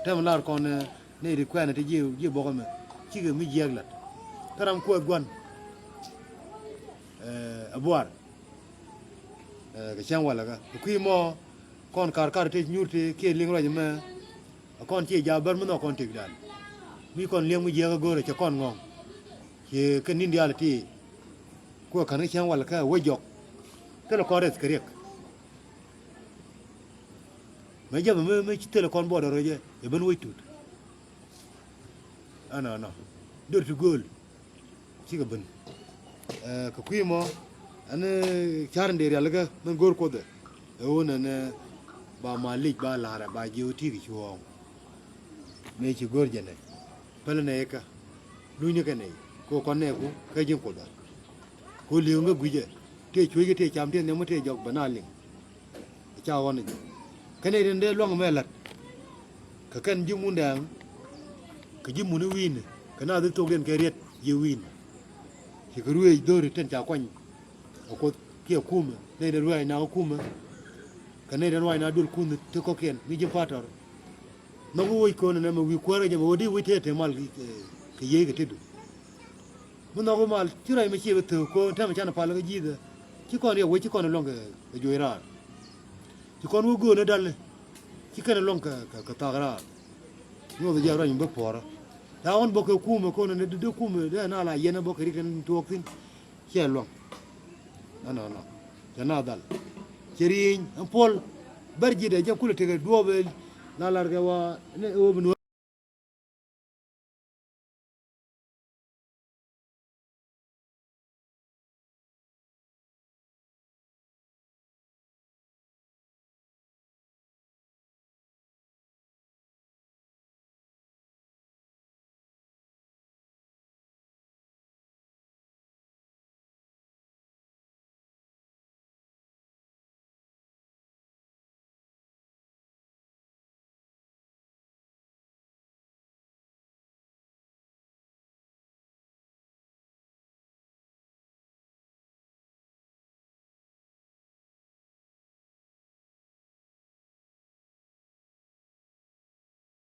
Tɛm lar kɔn ɛ nɛy ti kuɛɛnɛ ti ji̱ ji̱ bɔkä mɛ. Cikɛ mi jiɛɛk lat. Kä ram kuɛth gua̱n. Ɛ, ɛ buar. Ɛ, kɛ cäŋ walɛ kä kɛ kui̱ mɔ. Kɔn ka̱r ka̱r tëë nyuur tëë kiɛ liŋ ruac mɛ. A kɔn ciɛ ja̱a̱ bär mi nhɔk kɔn tëkdan. Mi kɔn liɛŋ mi jiääk a go̱o̱rɛ cɛ kɔn ŋɔ̱ŋ. Ciɛ kɛ ni̱n diaal ti. Kuɛ ka̱n kɛ cäŋ walɛ kä wec jɔk. Thilɛ kɔn rɛth kɛ riɛk. Mɛ jɛ mɛ mi ci thilɛ kɔn buɔt a ro̱cɛ ɛ ben wec tut. Ɛnɔnɔ dör ti gööl. Cikɛ ben. Ɛ, kɛ kui̱ mɔ ɛn ca̱r in dee rialikä min go̱o̱r Kuothɛ. Ɛ ɣöö nɛnɛ ba ma lic ba la̱rɛ ba jiɛ ɣöö ti̱i̱ kɛ cuɔ̱ɔ̱ŋ. Mëë ci go̱o̱r jɛ nɛ pälä nɛ ikä. Lunynikɛ nɛy kɛ ɣöö kɔn nɛɛku kä ji̱n Kuothɛ. Kɛ ɣöö li̱eŋ kä gui̱cɛ. Tëë cuec kɛ tëë cam tëë nhiam kɛ tëë jɔk bɛ na liŋ. Ca ɣɔn i̱ kɛn i̱ rin dee luaŋ mɛ la̱t. Kɛ kɛn ji̱ mun dɛɛŋ kɛ ji̱ mun i̱ wi̱i̱ni kɛ na dhi thok yɛn kɛ riɛt ji̱ wi̱i̱ni. Ci kɛ ruëëc dho̱ri tɛn ca kuany. Ɛ kuoth kiɛ kumɛ nɛy dee ruëëc na kä kumɛ. Kɛ nɛy dee ruëëc na duël kunh ti kɔ̱kiɛn mi ji̱ patɔr. Nhɔk i̱ woc ko̱n ɛnɛ mɛ wi̱i̱ kuäärä jɛ mɛ ɣöö di wec tëë te mal kɛ yiey kɛ tetdu. Mi nhɔk i̱ mal ci ruac mi ciɛ bɛ thök ko̱n tɛmɛ canɛ pal kä ji̱thɛ. Ci kɔn riɛk wec ci kɔn iluɔ̱ŋ kɛ juɔc raar. Ci kɔn wä gööni dali ci kɛn iluɔ̱ŋ kɛ kɛ thak raar. Nyuɔth jɛ ruac mi bä puɔ̱rä. Ca ɣɔn bä kɛ kumɛ ko̱n ɛnɛ dee kumɛ dee na la yɛn ɛ bä kɛ rik kɛn tuɔɔk thi̱n. Ciɛ luɔ̱ŋ. Ɛnɔnɔ cɛ na dhal cɛ ri̱i̱ny ɛn puɔl. Bär ji̱dɛ jɛ kulɛ tekɛ duɔɔp ëë la lar kɛ wa ni ɣöö bi nuɔ̱ɔ̱r.